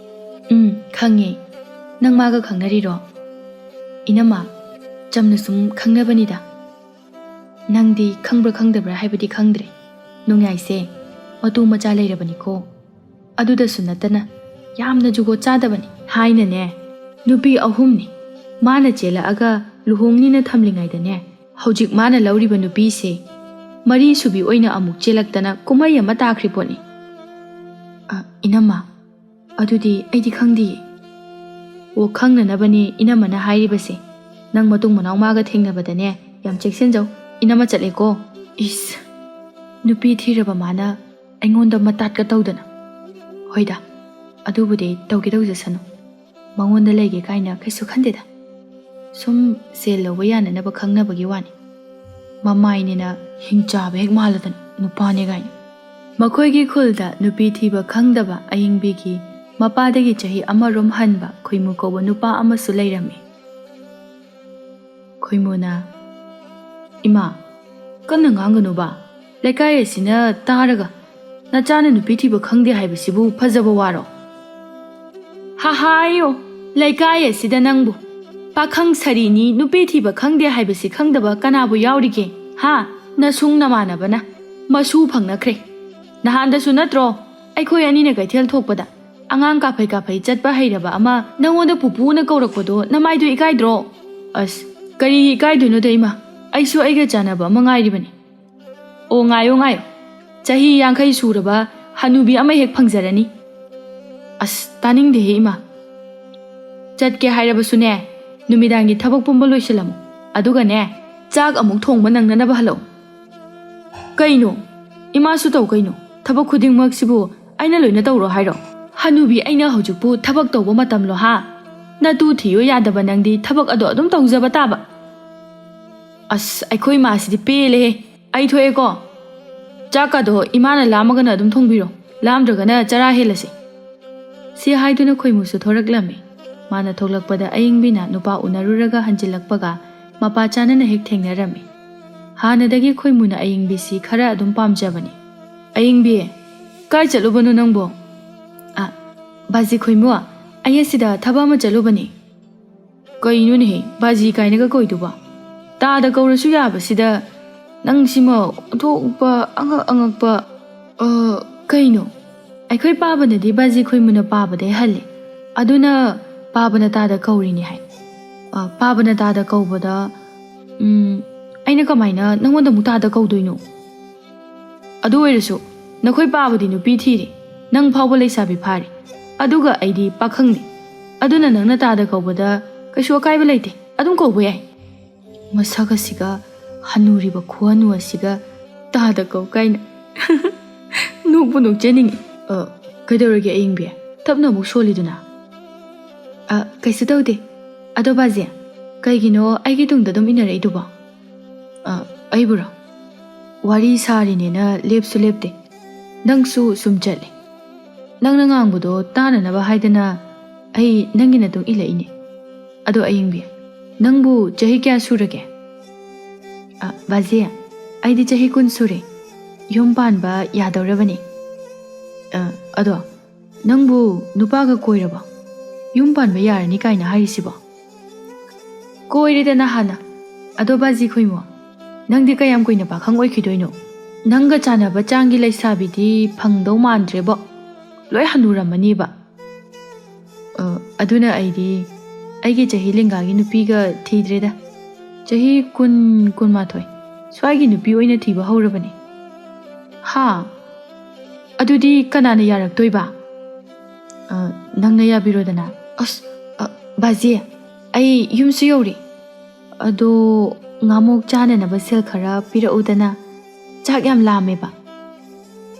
"ꯎꯝ, ꯈꯪꯉꯦ꯫ ꯅꯪ ꯃꯥꯒ ꯈꯪꯅꯔꯤꯔꯣ?" "ꯏꯅꯝꯃ, ꯆꯝꯅ ꯁꯨꯝ ꯈꯪꯅꯕꯅꯤꯗ꯫ ꯅꯪꯗꯤ ꯈꯪꯕ꯭ꯔꯥ ꯈꯪꯗꯕ꯭ꯔꯥ ꯍꯥꯏꯕꯗꯤ ꯈꯪꯗ꯭ꯔꯦ꯫ ꯅꯣꯡꯌꯥꯏꯁꯦ ꯃꯇꯨ ꯃꯆꯥ ꯂꯩꯔꯕꯅꯤꯀꯣ꯫ ꯑꯗꯨꯗꯁꯨ ꯅꯠꯇꯅ ꯌꯥꯝꯅ ꯖꯨꯒꯣꯠ ꯆꯥꯗꯕꯅꯤ꯫ ꯍꯥꯏꯅꯅꯦ, ꯅꯨꯄꯤ ꯑꯍꯨꯝꯅꯤ ꯃꯥꯅ ꯆꯦꯜꯂꯛꯑꯒ ꯂꯨꯍꯣꯡꯅꯤꯅ ꯊꯝꯂꯤꯉꯩꯗꯅꯦ, ꯍꯧꯖꯤꯛ ꯃꯥꯅ ꯂꯧꯔꯤꯕ ꯅꯨꯄꯤꯁꯦ ꯃꯔꯤ ꯁꯨꯕꯤ ꯑꯣꯏꯅ ꯑꯃꯨꯛ ꯆꯦꯜꯂꯛꯇꯅ ꯀꯨꯝꯍꯩ ꯑꯃ ꯇꯥꯈ꯭ꯔꯤ ꯄꯣꯠꯅꯤ꯫" "ꯑ, ꯏꯅꯝꯃ, ꯑꯗꯨꯗꯤ ꯑꯩꯗꯤ ꯈꯪꯗꯤꯌꯦ꯫" "ꯑꯣ, ꯈꯪꯅꯅꯕꯅꯦ ꯏꯅꯝꯃꯅ ꯍꯥꯏꯔꯤꯕꯁꯦ꯫ ꯅꯪ ꯃꯇꯨꯡ ꯃꯅꯥꯎ ꯃꯥꯒ ꯊꯦꯡꯅꯕꯗꯅꯦ, ꯌꯥꯝ ꯆꯦꯛꯁꯤꯟꯖꯧ꯫ ꯏꯅꯝꯃ ꯆꯠꯂꯦꯀꯣ꯫" "ꯏꯁ, ꯅꯨꯄꯤ ꯊꯤꯔꯕ ꯃꯥꯅ ꯑꯩꯉꯣꯟꯗ ꯃꯇꯥꯠꯀ ꯇꯧꯗꯅ꯫" "ꯍꯣꯏꯗ, ꯑꯗꯨꯕꯨꯗꯤ ꯇꯧꯒꯦ ꯇꯧꯖꯁꯅꯨ꯫ ꯃꯉꯣꯟꯗ ꯂꯩꯒꯦ ꯀꯥꯏꯅ ꯀꯩꯁꯨ ꯈꯟꯗꯦꯗ꯫ ꯁꯨꯝ ꯁꯦꯜ ꯂꯧꯕ ꯌꯥꯅꯅꯕ ꯈꯪꯅꯕꯒꯤ ꯋꯥꯅꯤ꯫ ꯃꯃꯥꯏꯅꯤꯅ ꯍꯤꯡꯆꯥꯕ ꯍꯦꯛ ꯃꯥꯜꯂꯗꯅ ꯅꯨꯄꯥꯅꯦ ꯀꯥꯏꯅ꯫" ꯃꯈꯣꯏꯒꯤ ꯈꯨꯜꯗ ꯅꯨꯄꯤ ꯊꯤꯕ ꯈꯪꯗꯕ ꯑꯌꯤꯡꯕꯤꯒꯤ ꯃꯄꯥꯗꯒꯤ ꯆꯍꯤ ꯑꯃꯔꯣꯝ ꯍꯟꯕ ꯈꯣꯏꯃꯨ ꯀꯧꯕ ꯅꯨꯄꯥ ꯑꯃꯁꯨ ꯂꯩꯔꯝꯃꯤ꯫ ꯈꯣꯏꯃꯨꯅ, "ꯏꯃꯥ, ꯀꯟꯅ ꯉꯥꯡꯒꯅꯨꯕ꯫ ꯂꯩꯀꯥꯏ ꯑꯁꯤꯅ ꯇꯥꯔꯒ ꯅꯆꯥꯅ ꯅꯨꯄꯤ ꯊꯤꯕ ꯈꯪꯗꯦ ꯍꯥꯏꯕꯁꯤꯕꯨ ꯐꯖꯕ ꯋꯥꯔꯣ?" "ꯍꯥꯍꯥꯏꯌꯣ, ꯂꯩꯀꯥꯏ ꯑꯁꯤꯗ ꯅꯪꯕꯨ ꯄꯥꯈꯪ ꯁꯥꯔꯤꯅꯤ, ꯅꯨꯄꯤ ꯊꯤꯕ ꯈꯪꯗꯦ ꯍꯥꯏꯕꯁꯤ ꯈꯪꯗꯕ ꯀꯅꯥꯕꯨ ꯌꯥꯎꯔꯤꯒꯦ? ꯍꯥ? ꯅꯁꯨꯡ ꯅꯃꯥꯟꯅꯕꯅ ꯃꯁꯨ ꯐꯪꯅꯈ꯭ꯔꯦ꯫ ꯅꯍꯥꯟꯗꯁꯨ ꯅꯠꯇ꯭ꯔꯣ ꯑꯩꯈꯣꯏ ꯑꯅꯤꯅ ꯀꯩꯊꯦꯜ ꯊꯣꯛꯄꯗ ꯑꯉꯥꯡ ꯀꯥꯐꯩ ꯀꯥꯐꯩ ꯆꯠꯄ ꯍꯩꯔꯕ ꯑꯃ ꯅꯪꯉꯣꯟꯗ ꯄꯨꯄꯨꯅ ꯀꯧꯔꯛꯄꯗꯣ ꯅꯃꯥꯏꯗꯣ ꯏꯀꯥꯏꯗ꯭ꯔꯣ?" "ꯑꯁ, ꯀꯔꯤ ꯏꯀꯥꯏꯗꯣꯏꯅꯣꯗ ꯏꯃꯥ, ꯑꯩꯁꯨ ꯑꯩꯒ ꯆꯥꯟꯅꯕ ꯑꯃ ꯉꯥꯏꯔꯤꯕꯅꯤ꯫" "ꯑꯣ, ꯉꯥꯏꯌꯣ, ꯉꯥꯏꯌꯣ, ꯆꯍꯤ ꯌꯥꯡꯈꯩ ꯁꯨꯔꯕ ꯍꯅꯨꯕꯤ ꯑꯃ ꯍꯦꯛ ꯐꯪꯖꯔꯅꯤ꯫" "ꯑꯁ, ꯇꯥꯅꯤꯡꯗꯦꯍꯦ ꯏꯃꯥ꯫ ꯆꯠꯀꯦ ꯍꯥꯏꯔꯕꯁꯨꯅꯦ, ꯅꯨꯃꯤꯗꯥꯡꯒꯤ ꯊꯕꯛ ꯄꯨꯝꯕ ꯂꯣꯏꯁꯤꯜꯂꯝꯃꯨ꯫ ꯑꯗꯨꯒꯅꯦ, ꯆꯥꯛ ꯑꯃꯨꯛ ꯊꯣꯡꯕ ꯅꯪꯅꯅꯕ ꯍꯜꯂꯛꯎ꯫" "ꯀꯩꯅꯣ? ꯏꯃꯥꯁꯨ ꯇꯧ ꯀꯩꯅꯣ? ꯊꯕꯛ ꯈꯨꯗꯤꯡꯃꯛꯁꯤꯕꯨ ꯑꯩꯅ ꯂꯣꯏꯅ ꯇꯧꯔꯣ ꯍꯥꯏꯔꯣ? ꯍꯅꯨꯕꯤ, ꯑꯩꯅ ꯍꯧꯖꯤꯛꯄꯨ ꯊꯕꯛ ꯇꯧꯕ ꯃꯇꯝꯂꯣ ꯍꯥ? ꯅꯇꯨ ꯊꯤꯌꯣ ꯌꯥꯗꯕ ꯅꯪꯗꯤ ꯊꯕꯛ ꯑꯗꯣ ꯑꯗꯨꯝ ꯇꯧꯖꯕ ꯇꯥꯕ꯫" "ꯑꯁ, ꯑꯩꯈꯣꯏ ꯏꯃꯥꯁꯤꯗꯤ ꯄꯦꯜꯂꯦꯍꯦ꯫ ꯑꯩ ꯊꯣꯛꯑꯦꯀꯣ꯫ ꯆꯥꯛꯀꯗꯣ ꯏꯃꯥꯅ ꯂꯥꯝꯃꯒꯅ ꯑꯗꯨꯝ ꯊꯣꯡꯕꯤꯔꯣ꯫ "ꯂꯥꯝꯗ꯭ꯔꯒꯅ ꯆꯔꯥ ꯍꯦꯜꯂꯁꯤ꯫" ꯁꯤ ꯍꯥꯏꯗꯨꯅ ꯈꯣꯏꯃꯨꯁꯨ ꯊꯣꯔꯛꯂꯝꯃꯤ꯫ ꯃꯥꯅ ꯊꯣꯛꯂꯛꯄꯗ ꯑꯌꯤꯡꯕꯤꯅ ꯅꯨꯄꯥ ꯎꯅꯔꯨꯔꯒ ꯍꯟꯖꯤꯜꯂꯛꯄꯒ ꯃꯄꯥ ꯆꯥꯅꯅ ꯍꯦꯛ ꯊꯦꯡꯅꯔꯝꯃꯤ꯫ ꯍꯥꯟꯅꯗꯒꯤ ꯈꯣꯏꯃꯨꯅ ꯑꯌꯤꯡꯕꯤꯁꯤ ꯈꯔ ꯑꯗꯨꯝ ꯄꯥꯝꯖꯕꯅꯤ꯫ "ꯑꯌꯤꯡꯕꯤ, ꯀꯥꯏ ꯆꯠꯂꯨꯕꯅꯣ ꯅꯪꯕꯣ?" "ꯑ, ꯕꯥꯖꯤ ꯈꯣꯏꯃꯨ, ꯑꯩ ꯑꯁꯤꯗ ꯊꯕꯛ ꯑꯃ ꯆꯠꯂꯨꯕꯅꯤ꯫" "ꯀꯩꯅꯣꯅꯦꯍꯦ, ꯕꯥꯖꯤ ꯀꯥꯏꯅꯒ ꯀꯧꯏꯗꯨꯕꯣ? ꯇꯥꯗ ꯀꯧꯔꯁꯨ ꯌꯥꯕꯁꯤꯗ ꯅꯪꯁꯤꯃ ꯑꯣꯟꯊꯣꯛꯄ ꯑꯉꯛ ꯑꯉꯛꯄ꯫ ꯑ, ꯀꯩꯅꯣ? ꯑꯩꯈꯣꯏ ꯄꯥꯕꯅꯗꯤ ꯕꯥꯖꯤ ꯈꯣꯏꯃꯨꯅ ꯄꯥꯕꯗꯩ ꯍꯜꯂꯦ꯫ ꯑꯗꯨꯅ ꯄꯥꯕꯅ ꯇꯥꯗ ꯀꯧꯔꯤꯅꯤ ꯍꯥꯏ꯫ ꯑ, ꯄꯥꯕꯅ ꯇꯥꯗ ꯀꯧꯕꯗ, ꯎꯝ, ꯑꯩꯅ ꯀꯃꯥꯏꯅ ꯅꯪꯉꯣꯟꯗ ꯑꯃꯨꯛ ꯇꯥꯗ ꯀꯧꯗꯣꯏꯅꯣ? ꯑꯗꯨ ꯑꯣꯏꯔꯁꯨ ꯅꯈꯣꯏ ꯄꯥꯕꯗꯤ ꯅꯨꯄꯤ ꯊꯤꯔꯦ, ꯅꯪ ꯐꯥꯎꯕ ꯂꯩꯁꯥꯕꯤ ꯐꯥꯔꯦ, ꯑꯗꯨꯒ ꯑꯩꯗꯤ ꯄꯥꯈꯪꯅꯤ꯫ ꯑꯗꯨꯅ ꯅꯪꯅ ꯇꯥꯗ ꯀꯧꯕꯗ ꯀꯩꯁꯨ ꯑꯀꯥꯏꯕ ꯂꯩꯇꯦ, ꯑꯗꯨꯝ ꯀꯧꯕ ꯌꯥꯏ꯫" ꯃꯁꯛ ꯑꯁꯤꯒ ꯍꯅꯨꯔꯤꯕ ꯈꯨꯍꯅꯨ ꯑꯁꯤꯒ ꯇꯥꯗ ꯀꯧ ꯀꯥꯏꯅ꯫ ꯅꯣꯛꯄꯨ ꯅꯣꯛꯆꯅꯤꯡꯉꯤ꯫ "ꯑ, ꯀꯩꯗꯧꯔꯒꯦ ꯑꯌꯤꯡꯕꯤ? ꯇꯞꯅ ꯑꯃꯨꯛ ꯁꯣꯜꯂꯤꯗꯨꯅ?" "ꯑ, ꯀꯩꯁꯨ ꯇꯧꯗꯦ꯫ ꯑꯗꯣ ꯕꯥꯖꯤ, ꯀꯩꯒꯤꯅꯣ ꯑꯩꯒꯤ ꯇꯨꯡꯗ ꯑꯗꯨꯝ ꯏꯟꯅꯔꯛꯏꯗꯨꯕꯣ?" "ꯑ, ꯑꯩꯕꯨꯔꯣ? ꯋꯥꯔꯤ ꯁꯥꯔꯤꯅꯦꯅ ꯂꯦꯞꯁꯨ ꯂꯦꯞꯇꯦ꯫ ꯅꯪꯁꯨ ꯁꯨꯝ ꯆꯠꯂꯦ꯫ ꯅꯪꯅ ꯉꯥꯡꯕꯗꯣ ꯇꯥꯅꯅꯕ ꯍꯥꯏꯗꯅ ꯑꯩ ꯅꯪꯒꯤ ꯅꯇꯨꯡ ꯏꯜꯂꯛꯏꯅꯦ꯫ ꯑꯗꯣ ꯑꯌꯤꯡꯕꯤ, ꯅꯪꯕꯨ ꯆꯍꯤ ꯀꯌꯥ ꯁꯨꯔꯒꯦ?" "ꯑ, ꯕꯥꯖꯤ, ꯑꯩꯗꯤ ꯆꯍꯤ ꯀꯨꯟ ꯁꯨꯔꯦ꯫ ꯌꯨꯝ ꯄꯥꯟꯕ ꯌꯥꯗꯧꯔꯕꯅꯤ꯫" "ꯑ, ꯑꯗꯣ ꯅꯪꯕꯨ ꯅꯨꯄꯥꯒ ꯀꯣꯏꯔꯕꯣ? ꯌꯨꯝ ꯄꯥꯟꯕ ꯌꯥꯔꯅꯤ ꯀꯥꯏꯅ ꯍꯥꯏꯔꯤꯁꯤꯕꯣ?" "ꯀꯣꯏꯔꯦꯗꯅ ꯍꯥꯟꯅ꯫ ꯑꯗꯣ ꯕꯥꯖꯤ ꯈꯣꯏꯃꯣ, ꯅꯪꯗꯤ ꯀꯌꯥꯝ ꯀꯨꯏꯅ ꯄꯥꯈꯪ ꯑꯣꯏꯈꯤꯗꯣꯏꯅꯣ? ꯅꯪꯒ ꯆꯥꯟꯅꯕ ꯆꯥꯡꯒꯤ ꯂꯩꯁꯥꯕꯤꯗꯤ ꯐꯪꯗꯧ ꯃꯥꯟꯗ꯭ꯔꯦꯕꯣ꯫ ꯂꯣꯏ ꯍꯅꯨꯔꯝꯃꯅꯤꯕ꯫" "ꯑ, ꯑꯗꯨꯅ ꯑꯩꯗꯤ ꯑꯩꯒꯤ ꯆꯍꯤ ꯂꯦꯡꯒꯥꯒꯤ ꯅꯨꯄꯤꯒ ꯊꯤꯗ꯭ꯔꯦꯗ꯫ ꯆꯍꯤ ꯀꯨꯟ, ꯀꯨꯟꯃꯥꯊꯣꯏ ꯁ꯭ꯋꯥꯏꯒꯤ ꯅꯨꯄꯤ ꯑꯣꯏꯅ ꯊꯤꯕ ꯍꯧꯔꯕꯅꯤ꯫" "ꯍꯥ? ꯑꯗꯨꯗꯤ ꯀꯅꯥꯅ ꯌꯥꯔꯛꯇꯣꯏꯕ?" "ꯑ, ꯅꯪꯅ ꯌꯥꯕꯤꯔꯣꯗꯅ꯫" "ꯑꯁ, ꯑ, ꯕꯥꯖꯤ, ꯑꯩ ꯌꯨꯝꯁꯨ ꯌꯧꯔꯦ꯫ ꯑꯗꯣ ꯉꯥꯃꯣꯛ ꯆꯥꯅꯅꯕ ꯁꯦꯜ ꯈꯔ ꯄꯤꯔꯛꯎꯗꯅ, ꯆꯥꯛ ꯌꯥꯝ ꯂꯥꯝꯃꯦꯕ꯫"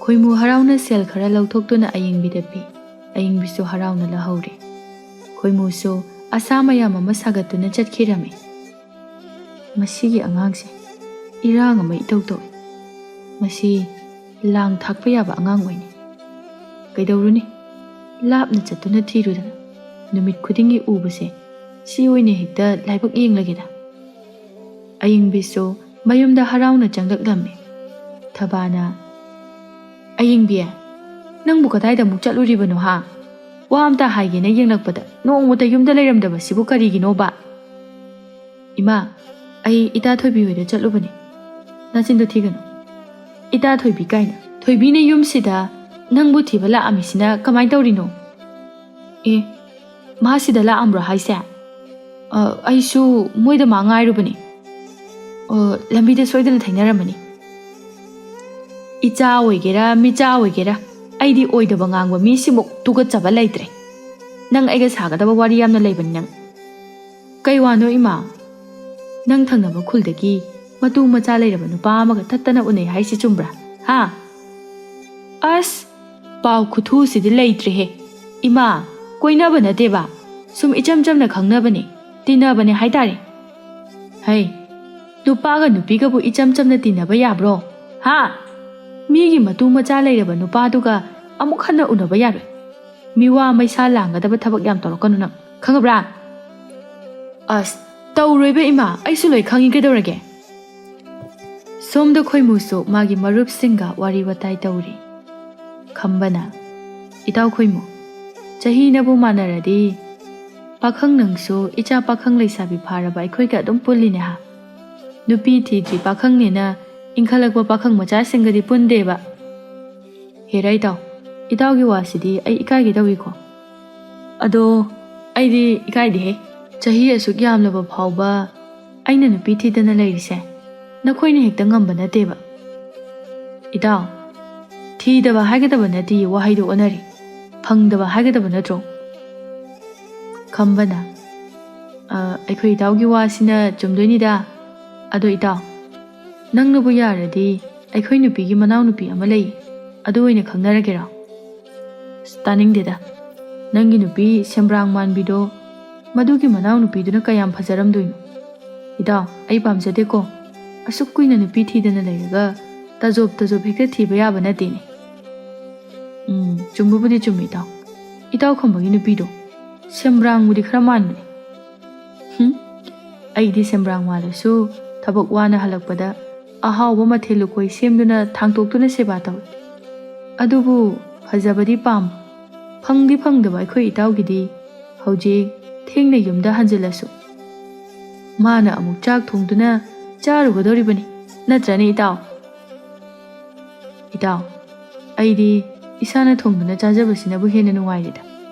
ꯈꯣꯏꯃꯨ ꯍꯔꯥꯎꯅ ꯁꯦꯜ ꯈꯔ ꯂꯧꯊꯣꯛꯇꯨꯅ ꯑꯌꯤꯡꯕꯤꯗ ꯄꯤ꯫ ꯑꯌꯤꯡꯕꯤꯁꯨ ꯍꯔꯥꯎꯅ ꯂꯧꯍꯧꯔꯦ꯫ ꯈꯣꯏꯃꯨꯁꯨ ꯑꯁꯥ ꯃꯌꯥꯝ ꯑꯃ ꯁꯥꯒꯠꯇꯨꯅ ꯆꯠꯈꯤꯔꯝꯃꯤ꯫ "ꯃꯁꯤꯒꯤ ꯑꯉꯥꯡꯁꯦ ꯏꯔꯥꯡ ꯑꯃ ꯏꯇꯧ ꯇꯧꯏ꯫ ꯃꯁꯤ ꯂꯥꯡ ꯊꯥꯛꯄ ꯌꯥꯕ ꯑꯉꯥꯡ ꯑꯣꯏꯅꯤ꯫" ꯀꯩꯗꯧꯔꯨꯅꯤ? ꯂꯥꯞꯅ ꯆꯠꯇꯨꯅ ꯊꯤꯔꯨꯗꯅ ꯅꯨꯃꯤꯠ ꯈꯨꯗꯤꯡꯒꯤ ꯎꯕꯁꯦ, ꯁꯤ ꯑꯣꯏꯅ ꯍꯦꯛꯇ ꯂꯥꯏꯕꯛ ꯌꯦꯡꯂꯒꯦꯗ꯫ ꯑꯌꯤꯡꯕꯤꯁꯨ ꯃꯌꯨꯝꯗ ꯍꯔꯥꯎꯅ ꯆꯪꯂꯛꯂꯝꯃꯤ꯫ ꯊꯕꯥꯅ, "ꯑꯌꯤꯡꯕꯤ, ꯅꯪꯕꯨ ꯀꯗꯥꯏꯗ ꯑꯃꯨꯛ ꯆꯠꯂꯨꯔꯤꯕꯅꯣ ꯍꯥ? ꯋꯥ ꯑꯝꯇ ꯍꯥꯏꯒꯦꯅ ꯌꯦꯡꯂꯛꯄꯗ ꯅꯣꯡꯃꯇ ꯌꯨꯝꯗ ꯂꯩꯔꯝꯗꯕꯁꯤꯕꯨ ꯀꯔꯤꯒꯤꯅꯣꯕ?" "ꯏꯃꯥ, ꯑꯩ ꯏꯇꯥ ꯊꯣꯏꯕꯤ ꯍꯣꯏꯗ ꯆꯠꯂꯨꯕꯅꯤ꯫" "ꯅꯆꯤꯟꯗꯣ ꯊꯤꯒꯅꯨ꯫ ꯏꯇꯥ ꯊꯣꯏꯕꯤ ꯀꯥꯏꯅ꯫ ꯊꯣꯏꯕꯤꯅ ꯌꯨꯝꯁꯤꯗ ꯅꯪꯕꯨ ꯊꯤꯕ ꯂꯥꯛꯑꯝꯃꯤꯁꯤꯅ ꯀꯃꯥꯏ ꯇꯧꯔꯤꯅꯣ?" "ꯑꯦ, ꯃꯥ ꯁꯤꯗ ꯂꯥꯛꯑꯝꯕ꯭ꯔꯣ ꯍꯥꯏꯁꯦ? ꯑ, ꯑꯩꯁꯨ ꯃꯣꯏꯗ ꯃꯥ ꯉꯥꯏꯔꯨꯕꯅꯤ꯫ ꯑ, ꯂꯝꯕꯤꯗ ꯁꯣꯏꯗꯅ ꯊꯦꯡꯅꯔꯝꯃꯅꯤ꯫" "ꯏꯆꯥ ꯑꯣꯏꯒꯦꯔꯥ, ꯃꯤꯆꯥ ꯑꯣꯏꯒꯦꯔꯥ, ꯑꯩꯗꯤ ꯑꯣꯏꯗꯕ ꯉꯥꯡꯕ ꯃꯤꯁꯤꯃꯨꯛ ꯇꯨꯀꯠꯆꯕ ꯂꯩꯇ꯭ꯔꯦ꯫ ꯅꯪ ꯑꯩꯒ ꯁꯥꯒꯗꯕ ꯋꯥꯔꯤ ꯌꯥꯝꯅ ꯂꯩꯕꯅꯤ ꯅꯪ꯫ ꯀꯩ ꯋꯥꯅꯣ ꯏꯃꯥ? ꯅꯪ ꯊꯪꯅꯕ ꯈꯨꯜꯗꯒꯤ ꯃꯇꯨ ꯃꯆꯥ ꯂꯩꯔꯕ ꯅꯨꯄꯥ ꯑꯃꯒ ꯊꯠꯇꯅ ꯎꯅꯩ ꯍꯥꯏꯁꯤ ꯆꯨꯝꯕ꯭ꯔꯥ? ꯍꯥ?" "ꯑꯁ, ꯄꯥꯎ ꯈꯨꯊꯨꯁꯤꯗꯤ ꯂꯩꯇ꯭ꯔꯦꯍꯦ꯫ ꯏꯃꯥ, ꯀꯣꯏꯅꯕ ꯅꯠꯇꯦꯕ, ꯁꯨꯝ ꯏꯆꯝ ꯆꯝꯅ ꯈꯪꯅꯕꯅꯦ, ꯇꯤꯟꯅꯕꯅꯦ ꯍꯥꯏꯇꯥꯔꯦ꯫" "ꯍꯩ, ꯅꯨꯄꯥꯒ ꯅꯨꯄꯤꯒꯕꯨ ꯏꯆꯝ ꯆꯝꯅ ꯇꯤꯟꯅꯕ ꯌꯥꯕ꯭ꯔꯣ? ꯍꯥ? ꯃꯤꯒꯤ ꯃꯇꯨ ꯃꯆꯥ ꯂꯩꯔꯕ ꯅꯨꯄꯥꯗꯨꯒ ꯑꯃꯨꯛ ꯍꯟꯅ ꯎꯅꯕ ꯌꯥꯔꯣꯏ꯫ ꯃꯤꯋꯥ ꯃꯩꯁꯥ ꯂꯥꯡꯒꯗꯕ ꯊꯕꯛ ꯌꯥꯝ ꯇꯧꯔꯛꯀꯅꯨ ꯅꯪ, ꯈꯪꯉꯕ꯭ꯔꯥ?" "ꯑꯁ, ꯇꯧꯔꯣꯏꯕ ꯏꯃꯥ, ꯑꯩꯁꯨ ꯂꯣꯏ ꯈꯪꯉꯤ, ꯀꯩꯗꯧꯔꯒꯦ?" ꯁꯣꯝꯗ ꯈꯣꯏꯃꯨꯁꯨ ꯃꯥꯒꯤ ꯃꯔꯨꯞꯁꯤꯡꯒ ꯋꯥꯔꯤ ꯋꯥꯇꯥꯏ ꯇꯧꯔꯤ꯫ ꯈꯝꯕꯅ, "ꯏꯇꯥꯎ ꯈꯣꯏꯃꯨ, ꯆꯍꯤꯅꯕꯨ ꯃꯥꯟꯅꯔꯗꯤ ꯄꯥꯈꯪ ꯅꯪꯁꯨ ꯏꯆꯥ ꯄꯥꯈꯪ ꯂꯩꯁꯥꯕꯤ ꯐꯥꯔꯕ ꯑꯩꯈꯣꯏꯒ ꯑꯗꯨꯝ ꯄꯨꯜꯂꯤꯅꯦ ꯍꯥ? ꯅꯨꯄꯤ ꯊꯤꯗ꯭ꯔꯤ ꯄꯥꯈꯪꯅꯦꯅ ꯏꯟꯈꯠꯂꯛꯄ ꯄꯥꯈꯪ ꯃꯆꯥꯁꯤꯡꯒꯗꯤ ꯄꯨꯟꯗꯦꯕ꯫" "ꯍꯦꯔꯥ ꯏꯇꯥꯎ, ꯏꯇꯥꯎꯒꯤ ꯋꯥꯁꯤꯗꯤ ꯑꯩ ꯏꯀꯥꯏꯒꯦ ꯇꯧꯏꯀꯣ꯫" "ꯑꯗꯣ ꯑꯩꯗꯤ ꯏꯀꯥꯏꯗꯦꯍꯦ꯫ ꯆꯍꯤ ꯑꯁꯨꯛ ꯌꯥꯝꯂꯕ ꯐꯥꯎꯕ ꯑꯩꯅ ꯅꯨꯄꯤ ꯊꯤꯗꯅ ꯂꯩꯔꯤꯁꯦ ꯅꯈꯣꯏꯅ ꯍꯦꯛꯇ ꯉꯝꯕ ꯅꯠꯇꯦꯕ꯫" "ꯏꯇꯥꯎ, ꯊꯤꯗꯕ ꯍꯥꯏꯒꯗꯕ ꯅꯠꯇꯦ, ꯋꯥꯍꯩꯗꯣ ꯑꯣꯟꯅꯔꯦ꯫ ꯐꯪꯗꯕ ꯍꯥꯏꯒꯗꯕ ꯅꯠꯇ꯭ꯔꯣ?" ꯈꯝꯕꯅ, "ꯑ, ꯑꯩꯈꯣꯏ ꯏꯇꯥꯎꯒꯤ ꯋꯥꯁꯤꯅ ꯆꯨꯝꯗꯣꯏꯅꯤꯗ꯫ ꯑꯗꯣ ꯏꯇꯥꯎ, ꯅꯪꯅꯕꯨ ꯌꯥꯔꯗꯤ ꯑꯩꯈꯣꯏ ꯅꯨꯄꯤꯒꯤ ꯃꯅꯥꯎꯅꯨꯄꯤ ꯑꯃ ꯂꯩ, ꯑꯗꯨ ꯑꯣꯏꯅ ꯈꯪꯅꯔꯒꯦꯔꯣ?" "ꯑꯁ, ꯇꯥꯅꯤꯡꯗꯦꯗ꯫ ꯅꯪꯒꯤ ꯅꯨꯄꯤ ꯁꯦꯝꯕ꯭ꯔꯥꯡ ꯃꯥꯟꯕꯤꯗꯣ, ꯃꯗꯨꯒꯤ ꯃꯅꯥꯎꯅꯨꯄꯤꯗꯨꯅ ꯀꯌꯥꯝ ꯐꯖꯔꯝꯗꯣꯏꯅꯣ? ꯏꯇꯥꯎ, ꯑꯩ ꯄꯥꯝꯖꯗꯦꯀꯣ꯫ ꯑꯁꯨꯛ ꯀꯨꯏꯅ ꯅꯨꯄꯤ ꯊꯤꯗꯅ ꯂꯩꯔꯒ ꯇꯥꯖꯣꯞ ꯇꯥꯖꯣꯞ ꯍꯦꯛꯇ ꯊꯤꯕ ꯌꯥꯕ ꯅꯠꯇꯦꯅꯦ꯫" "ꯎꯝ, ꯆꯨꯝꯕꯕꯨꯗꯤ ꯆꯨꯝꯃꯤ, ꯏꯇꯥꯎ꯫ ꯏꯇꯥꯎ ꯈꯝꯕꯒꯤ ꯅꯨꯄꯤꯗꯣ ꯁꯦꯝꯕ꯭ꯔꯥꯡꯕꯨꯗꯤ ꯈꯔ ꯃꯥꯟꯕꯅꯦ꯫ ꯍꯨꯝ, ꯑꯩꯗꯤ ꯁꯦꯝꯕ꯭ꯔꯥꯡ ꯃꯥꯜꯂꯁꯨ ꯊꯕꯛ ꯋꯥꯅ ꯍꯜꯂꯛꯄꯗ ꯑꯍꯥꯎꯕ ꯃꯊꯦꯜ ꯂꯨꯀꯣꯏ ꯁꯦꯝꯗꯨꯅ ꯊꯥꯡꯇꯣꯛꯇꯨꯅ ꯁꯦꯕꯥ ꯇꯧꯏ꯫ ꯑꯗꯨꯕꯨ ꯐꯖꯕꯗꯤ ꯄꯥꯝꯕ, ꯐꯪꯗꯤ ꯐꯪꯗꯕ ꯑꯩꯈꯣꯏ ꯏꯇꯥꯎꯒꯤꯗꯤ ꯍꯧꯖꯤꯛ ꯊꯦꯡꯅ ꯌꯨꯝꯗ ꯍꯟꯖꯤꯜꯂꯁꯨ ꯃꯥꯅ ꯑꯃꯨꯛ ꯆꯥꯛ ꯊꯣꯡꯗꯨꯅ ꯆꯥꯔꯨꯒꯗꯧꯔꯤꯕꯅꯤ, ꯅꯠꯇ꯭ꯔꯅꯦ ꯏꯇꯥꯎ? ꯏꯇꯥꯎ, ꯑꯩꯗꯤ ꯏꯁꯥꯅ ꯊꯣꯡꯗꯨꯅ ꯆꯥꯖꯕꯁꯤꯅꯕꯨ ꯍꯦꯟꯅ ꯅꯨꯡꯉꯥꯏꯔꯦꯗ꯫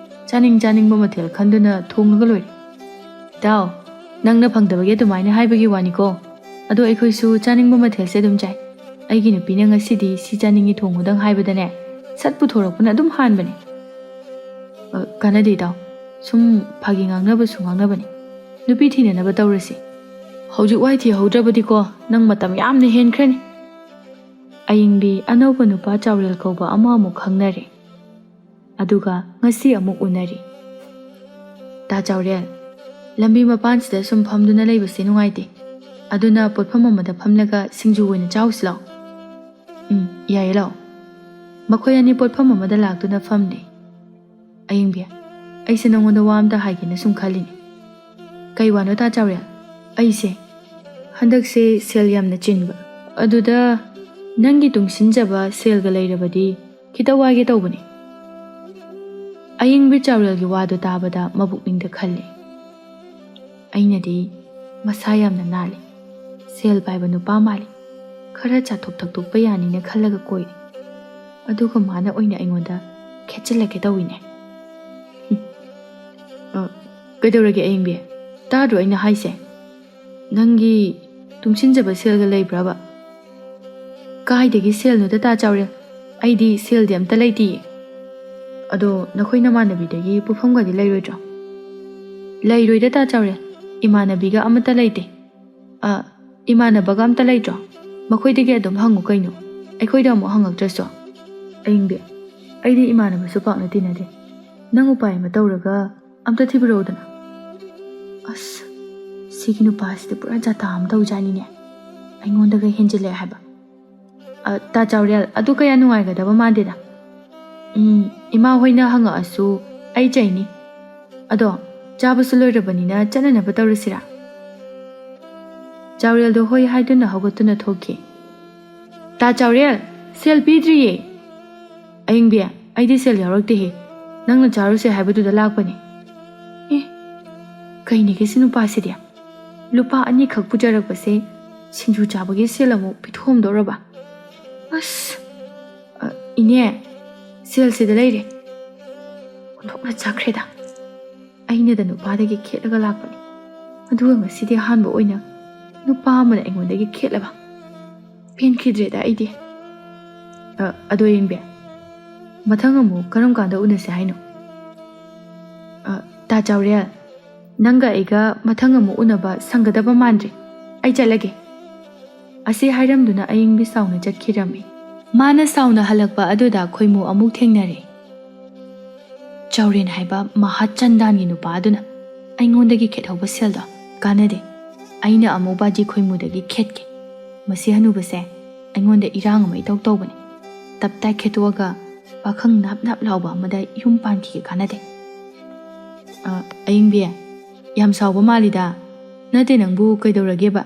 ꯆꯥꯅꯤꯡ ꯆꯥꯅꯤꯡꯕ ꯃꯊꯦꯜ ꯈꯟꯗꯨꯅ ꯊꯣꯡꯉꯒ ꯂꯣꯏꯔꯦ꯫ ꯏꯇꯥꯎ, ꯅꯪꯅ ꯐꯪꯗꯕꯒꯤ ꯑꯗꯨꯃꯥꯏꯅ ꯍꯥꯏꯕꯒꯤ ꯋꯥꯅꯤꯀꯣ꯫ ꯑꯗꯣ ꯑꯩꯈꯣꯏꯁꯨ ꯆꯥꯅꯤꯡꯕ ꯃꯊꯦꯜꯁꯦ ꯑꯗꯨꯝ ꯆꯥꯏ꯫ ꯑꯩꯒꯤ ꯅꯨꯄꯤꯅ ꯉꯁꯤꯗꯤ ꯁꯤ ꯆꯥꯅꯤꯡꯉꯤ ꯊꯣꯡꯉꯨꯗꯪ ꯍꯥꯏꯕꯗꯅꯦ, ꯁꯠ ꯄꯨꯊꯣꯔꯛꯄꯅ ꯑꯗꯨꯝ ꯍꯥꯟꯕꯅꯦ꯫ ꯑ, ꯀꯥꯟꯅꯗꯦ ꯏꯇꯥꯎ, ꯁꯨꯝ ꯐꯥꯒꯤ ꯉꯥꯡꯅꯕꯁꯨ ꯉꯥꯡꯅꯕꯅꯤ꯫ ꯅꯨꯄꯤ ꯊꯤꯅꯅꯕ ꯇꯧꯔꯁꯤ꯫ ꯍꯧꯖꯤꯛ ꯋꯥꯏ ꯊꯤꯍꯧꯗ꯭ꯔꯕꯗꯤꯀꯣ, ꯅꯪ ꯃꯇꯝ ꯌꯥꯝꯅ ꯍꯦꯟꯈ꯭ꯔꯅꯤ꯫ ꯑꯌꯤꯡꯕꯤ ꯑꯅꯧꯕ ꯅꯨꯄꯥ ꯆꯥꯎꯔꯦꯜ ꯀꯧꯕ ꯑꯃ ꯑꯃꯨꯛ ꯈꯪꯅꯔꯦ꯫ ꯑꯗꯨꯒ ꯉꯁꯤ ꯑꯃꯨꯛ ꯎꯅꯔꯤ꯫ ꯇꯥ ꯆꯥꯎꯔꯦꯜ, ꯂꯝꯕꯤ ꯃꯄꯥꯟꯁꯤꯗ ꯁꯨꯝ ꯐꯝꯗꯨꯅ ꯂꯩꯕꯁꯦ ꯅꯨꯡꯉꯥꯏꯇꯦ꯫ ꯑꯗꯨꯅ ꯄꯣꯠꯐꯝ ꯑꯃꯗ ꯐꯝꯂꯒ ꯁꯤꯡꯖꯨ ꯑꯣꯏꯅ ꯆꯥꯎꯁꯤ ꯂꯥꯎ꯫ ꯎꯝ, ꯌꯥꯏꯌꯦ, ꯂꯥꯛꯑꯣ꯫ ꯃꯈꯣꯏ ꯑꯅꯤ ꯄꯣꯠꯐꯝ ꯑꯃꯗ ꯂꯥꯛꯇꯨꯅ ꯐꯝꯂꯦ꯫ ꯑꯌꯤꯡꯕꯤ, ꯑꯩꯁꯦ ꯅꯉꯣꯟꯗ ꯋꯥ ꯑꯃꯇ ꯍꯥꯏꯒꯦꯅ ꯁꯨꯝ ꯈꯜꯂꯤꯅꯦ꯫ ꯀꯩ ꯋꯥꯅꯣ ꯇꯥ ꯆꯥꯎꯔꯦꯜ? ꯑꯩꯁꯦ ꯍꯟꯗꯛꯁꯦ ꯁꯦꯜ ꯌꯥꯝꯅ ꯆꯤꯟꯕ꯫ ꯑꯗꯨꯗ ꯅꯪꯒꯤ ꯇꯨꯡꯁꯤꯟꯖꯕ ꯁꯦꯜꯒ ꯂꯩꯔꯕꯗꯤ ꯈꯤꯇ ꯋꯥꯏꯒꯦ ꯇꯧꯕꯅꯦ꯫ ꯑꯌꯤꯡꯕꯤ ꯆꯥꯎꯔꯦꯜꯒꯤ ꯋꯥꯗꯨ ꯇꯥꯕꯗ ꯃꯕꯨꯛꯅꯤꯡꯗ ꯈꯜꯂꯦ꯫ ꯑꯩꯅꯗꯤ ꯃꯁꯥ ꯌꯥꯝꯅ ꯅꯥꯜꯂꯤ, ꯁꯦꯜ ꯄꯥꯏꯕ ꯅꯨꯄꯥ ꯃꯥꯜꯂꯤ, ꯈꯔ ꯆꯥꯊꯣꯛ ꯊꯛꯇꯣꯛꯄ ꯌꯥꯅꯤꯅ ꯈꯜꯂꯒ ꯀꯣꯏꯔꯤ꯫ ꯑꯗꯨꯒ ꯃꯥꯅ ꯑꯣꯏꯅ ꯑꯩꯉꯣꯟꯗ ꯈꯦꯠꯆꯤꯜꯂꯛꯀꯦ ꯇꯧꯏꯅꯦ꯫ ꯑ, ꯀꯩꯗꯧꯔꯒꯦ ꯑꯌꯤꯡꯕꯤ? ꯇꯥꯗ꯭ꯔꯣ ꯑꯩꯅ ꯍꯥꯏꯁꯦ? ꯅꯪꯒꯤ ꯇꯨꯡꯁꯤꯟꯖꯕ ꯁꯦꯜꯒ ꯂꯩꯕ꯭ꯔꯕ? ꯀꯥꯏꯗꯒꯤ ꯁꯦꯜꯅꯣꯗ ꯇꯥ ꯆꯥꯎꯔꯦꯜ? ꯑꯩꯗꯤ ꯁꯦꯜꯗꯤ ꯑꯝꯇ ꯂꯩꯇꯤꯌꯦ꯫ ꯑꯗꯣ ꯅꯈꯣꯏ ꯅꯃꯥꯟꯅꯕꯤꯗꯒꯤ ꯄꯨꯐꯝꯒꯗꯤ ꯂꯩꯔꯣꯏꯗ꯭ꯔꯣ? ꯂꯩꯔꯣꯏꯗ ꯇꯥ ꯆꯥꯎꯔꯦꯜ, ꯏꯃꯥꯟꯅꯕꯤꯒ ꯑꯃꯠꯇ ꯂꯩꯇꯦ꯫ ꯑ, ꯏꯃꯥꯟꯅꯕꯒ ꯑꯝꯇ ꯂꯩꯇ꯭ꯔꯣ? ꯃꯈꯣꯏꯗꯒꯤ ꯑꯗꯨꯝ ꯍꯪꯉꯨ ꯀꯩꯅꯣ, ꯑꯩꯈꯣꯏꯗ ꯑꯃꯨꯛ ꯍꯪꯉꯛꯇ꯭ꯔꯁꯨ꯫ ꯑꯌꯤꯡꯕꯤ, ꯑꯩꯗꯤ ꯏꯃꯥꯟꯅꯕꯁꯨ ꯄꯥꯛꯅ ꯇꯤꯟꯅꯗꯦ꯫ ꯅꯪ ꯎꯄꯥꯏ ꯑꯃ ꯇꯧꯔꯒ ꯑꯝꯇ ꯊꯤꯕꯤꯔꯛꯎꯗꯅ꯫ ꯑꯁ, ꯁꯤꯒꯤ ꯅꯨꯄꯥꯁꯤꯗꯤ ꯄꯨꯔꯥ ꯖꯥꯇꯥ ꯑꯃ ꯇꯧꯖꯥꯠꯅꯤꯅꯦ꯫ ꯑꯩꯉꯣꯟꯗꯒ ꯍꯦꯟꯖꯤꯜꯂꯛꯑꯦ ꯍꯥꯏꯕ꯫ ꯑ, ꯇꯥ ꯆꯥꯎꯔꯦꯜ, ꯑꯗꯨ ꯀꯌꯥ ꯅꯨꯡꯉꯥꯏꯒꯗꯕ ꯃꯥꯟꯗꯦꯗ꯫ ꯎꯝ, ꯏꯃꯥ ꯍꯣꯏꯅ ꯍꯪꯉꯛꯑꯁꯨ ꯑꯩ ꯆꯩꯅꯤ꯫ ꯑꯗꯣ, ꯆꯥꯕꯁꯨ ꯂꯣꯏꯔꯕꯅꯤꯅ ꯆꯠꯅꯅꯕ ꯇꯧꯔꯁꯤꯔꯥ? ꯆꯥꯎꯔꯦꯜꯗꯣ ꯍꯣꯏ ꯍꯥꯏꯗꯨꯅ ꯍꯧꯒꯠꯇꯨꯅ ꯊꯣꯛꯈꯤ꯫ "ꯇꯥ ꯆꯥꯎꯔꯦꯜ, ꯁꯦꯜ ꯄꯤꯗ꯭ꯔꯤꯌꯦ!" "ꯑꯌꯤꯡꯕꯤ, ꯑꯩꯗꯤ ꯁꯦꯜ ꯌꯥꯎꯔꯛꯇꯦꯍꯦ꯫ ꯅꯪꯅ ꯆꯥꯔꯨꯁꯦ ꯍꯥꯏꯕꯗꯨꯗ ꯂꯥꯛꯄꯅꯦ꯫" "ꯑꯦ, ꯀꯩꯅꯦꯒꯦ ꯁꯤ ꯅꯨꯄꯥꯁꯤꯗꯤ? ꯂꯨꯄꯥ ꯑꯅꯤꯈꯛ ꯄꯨꯖꯔꯛꯄꯁꯦ ꯁꯤꯡꯖꯨ ꯆꯥꯕꯒꯤ ꯁꯦꯜ ꯑꯃꯨꯛ ꯄꯤꯊꯣꯛꯑꯝꯗꯧꯔꯕ? ꯑꯁ, ꯑ, ꯏꯅꯦ, ꯁꯦꯜꯁꯤꯗ ꯂꯩꯔꯦ꯫ ꯑꯣꯟꯊꯣꯛꯅ ꯆꯥꯈ꯭ꯔꯦꯗ꯫ ꯑꯩꯅꯗ ꯅꯨꯄꯥꯗꯒꯤ ꯈꯦꯠꯂꯒ ꯂꯥꯛꯄꯅꯤ꯫ ꯑꯗꯨꯒ ꯉꯁꯤꯗꯤ ꯑꯍꯥꯟꯕ ꯑꯣꯏꯅ ꯅꯨꯄꯥ ꯑꯃꯅ ꯑꯩꯉꯣꯟꯗꯒꯤ ꯈꯦꯠꯂꯕ꯫ ꯄꯦꯟꯈꯤꯗ꯭ꯔꯦꯗ ꯑꯩꯗꯤ꯫" "ꯑ, ꯑꯗꯣ ꯑꯌꯤꯡꯕꯤ, ꯃꯊꯪ ꯑꯃꯨꯛ ꯀꯔꯝ ꯀꯥꯟꯗ ꯎꯅꯁꯦ ꯍꯥꯏꯅꯣ?" "ꯑ, ꯇꯥ ꯆꯥꯎꯔꯦꯜ, ꯅꯪꯒ ꯑꯩꯒ ꯃꯊꯪ ꯑꯃꯨꯛ ꯎꯅꯕ ꯁꯪꯒꯗꯕ ꯃꯥꯟꯗ꯭ꯔꯦ꯫ ꯑꯩ ꯆꯠꯂꯒꯦ꯫" ꯑꯁꯤ ꯍꯥꯏꯔꯝꯗꯨꯅ ꯑꯌꯤꯡꯕꯤ ꯁꯥꯎꯅ ꯆꯠꯈꯤꯔꯝꯃꯤ꯫ ꯃꯥꯅ ꯁꯥꯎꯅ ꯍꯜꯂꯛꯄ ꯑꯗꯨꯗ ꯈꯣꯏꯃꯨ ꯑꯃꯨꯛ ꯊꯦꯡꯅꯔꯦ꯫ ꯆꯥꯎꯔꯦꯟ ꯍꯥꯏꯕ ꯃꯍꯥ ꯆꯟꯗꯥꯟꯒꯤ ꯅꯨꯄꯥ ꯑꯗꯨꯅ ꯑꯩꯉꯣꯟꯗꯒꯤ ꯈꯦꯠꯍꯧꯕ ꯁꯦꯜꯗꯣ ꯀꯥꯟꯅꯗꯦ꯫ ꯑꯩꯅ ꯑꯃꯨꯛ ꯕꯥꯖꯤ ꯈꯣꯏꯃꯨꯗꯒꯤ ꯈꯦꯠꯀꯦ꯫ ꯃꯁꯤ ꯍꯅꯨꯕꯁꯦ ꯑꯩꯉꯣꯟꯗ ꯏꯔꯥꯡ ꯑꯃ ꯏꯇꯧ ꯇꯧꯕꯅꯤ꯫ ꯇꯞꯇꯥꯏ ꯈꯦꯠꯇꯣꯛꯑꯒ ꯄꯥꯈꯪ ꯅꯥꯞ ꯅꯥꯞ ꯂꯥꯎꯕ ꯑꯃꯗ ꯌꯨꯝ ꯄꯥꯟꯈꯤꯒꯦ ꯀꯥꯟꯅꯗꯦ꯫ ꯑ, ꯑꯌꯤꯡꯕꯤ, ꯌꯥꯝ ꯁꯥꯎꯕ ꯃꯥꯜꯂꯤꯗ꯫ ꯅꯠꯇꯦ, ꯅꯪꯕꯨ ꯀꯩꯗꯧꯔꯒꯦꯕ?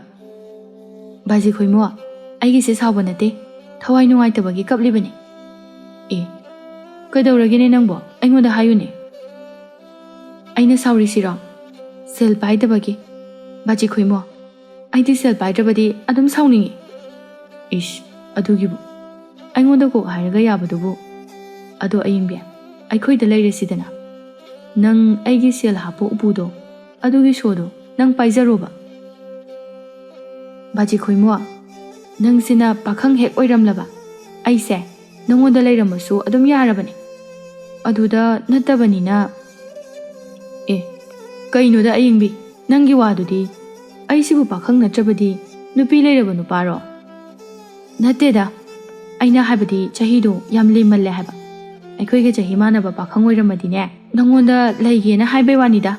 ꯕꯥꯖꯤ ꯈꯣꯏꯃꯣ, ꯑꯩꯒꯤꯁꯦ ꯁꯥꯎꯕ ꯅꯠꯇꯦ, ꯊꯋꯥꯏ ꯅꯨꯡꯉꯥꯏꯇꯕꯒꯤ ꯀꯞꯂꯤꯕꯅꯤ꯫ ꯑꯦ, ꯀꯩꯗꯧꯔꯒꯦꯅꯦ ꯅꯪꯕꯣ? ꯑꯩꯉꯣꯟꯗ ꯍꯥꯏꯌꯨꯅꯦ꯫ ꯑꯩꯅ ꯁꯥꯎꯔꯤꯁꯤꯔꯣ? ꯁꯦꯜ ꯄꯥꯏꯗꯕꯒꯤ꯫ ꯕꯥꯖꯤ ꯈꯣꯏꯃꯣ, ꯑꯩꯗꯤ ꯁꯦꯜ ꯄꯥꯏꯗ꯭ꯔꯕꯗꯤ ꯑꯗꯨꯝ ꯁꯥꯎꯅꯤꯡꯉꯤ꯫ ꯏꯁ, ꯑꯗꯨꯒꯤꯕꯨ꯫ ꯑꯩꯉꯣꯟꯗ ꯀꯣꯛ ꯍꯥꯏꯔꯒ ꯌꯥꯕꯗꯨꯕꯨ꯫ ꯑꯗꯣ ꯑꯌꯤꯡꯕꯤ, ꯑꯩꯈꯣꯏꯗ ꯂꯩꯔꯁꯤꯗꯅ꯫ ꯅꯪ ꯑꯩꯒꯤ ꯁꯦꯜ ꯍꯥꯞꯄ ꯎꯄꯨꯗꯣ, ꯑꯗꯨꯒꯤ ꯁꯣꯗꯣ ꯅꯪ ꯄꯥꯏꯖꯔꯣꯕ꯫ ꯕꯥꯖꯤ ꯈꯣꯏꯃꯣ, ꯅꯪꯁꯤꯅ ꯄꯥꯈꯪ ꯍꯦꯛ ꯑꯣꯏꯔꯝꯂꯕ꯫ ꯑꯩꯁꯦ ꯅꯪꯉꯣꯟꯗ ꯂꯩꯔꯝꯃꯁꯨ ꯑꯗꯨꯝ ꯌꯥꯔꯕꯅꯤ꯫ ꯑꯗꯨꯗ ꯅꯠꯇꯕꯅꯤꯅ꯫ ꯑꯦ, ꯀꯩꯅꯣꯗ ꯑꯌꯤꯡꯕꯤ, ꯅꯪꯒꯤ ꯋꯥꯗꯨꯗꯤ? ꯑꯩꯁꯤꯕꯨ ꯄꯥꯈꯪ ꯅꯠꯇ꯭ꯔꯕꯗꯤ ꯅꯨꯄꯤ ꯂꯩꯔꯕ ꯅꯨꯄꯥꯔꯣ? ꯅꯠꯇꯦꯗ, ꯑꯩꯅ ꯍꯥꯏꯕꯗꯤ ꯆꯍꯤꯗꯣ ꯌꯥꯝ ꯂꯤꯃꯜꯂꯦ ꯍꯥꯏꯕ꯫ ꯑꯩꯈꯣꯏꯒ ꯆꯍꯤ ꯃꯥꯟꯅꯕ ꯄꯥꯈꯪ ꯑꯣꯏꯔꯝꯃꯗꯤꯅꯦ, ꯅꯪꯉꯣꯟꯗ ꯂꯩꯒꯦꯅ ꯍꯥꯏꯕꯩ ꯋꯥꯅꯤꯗ꯫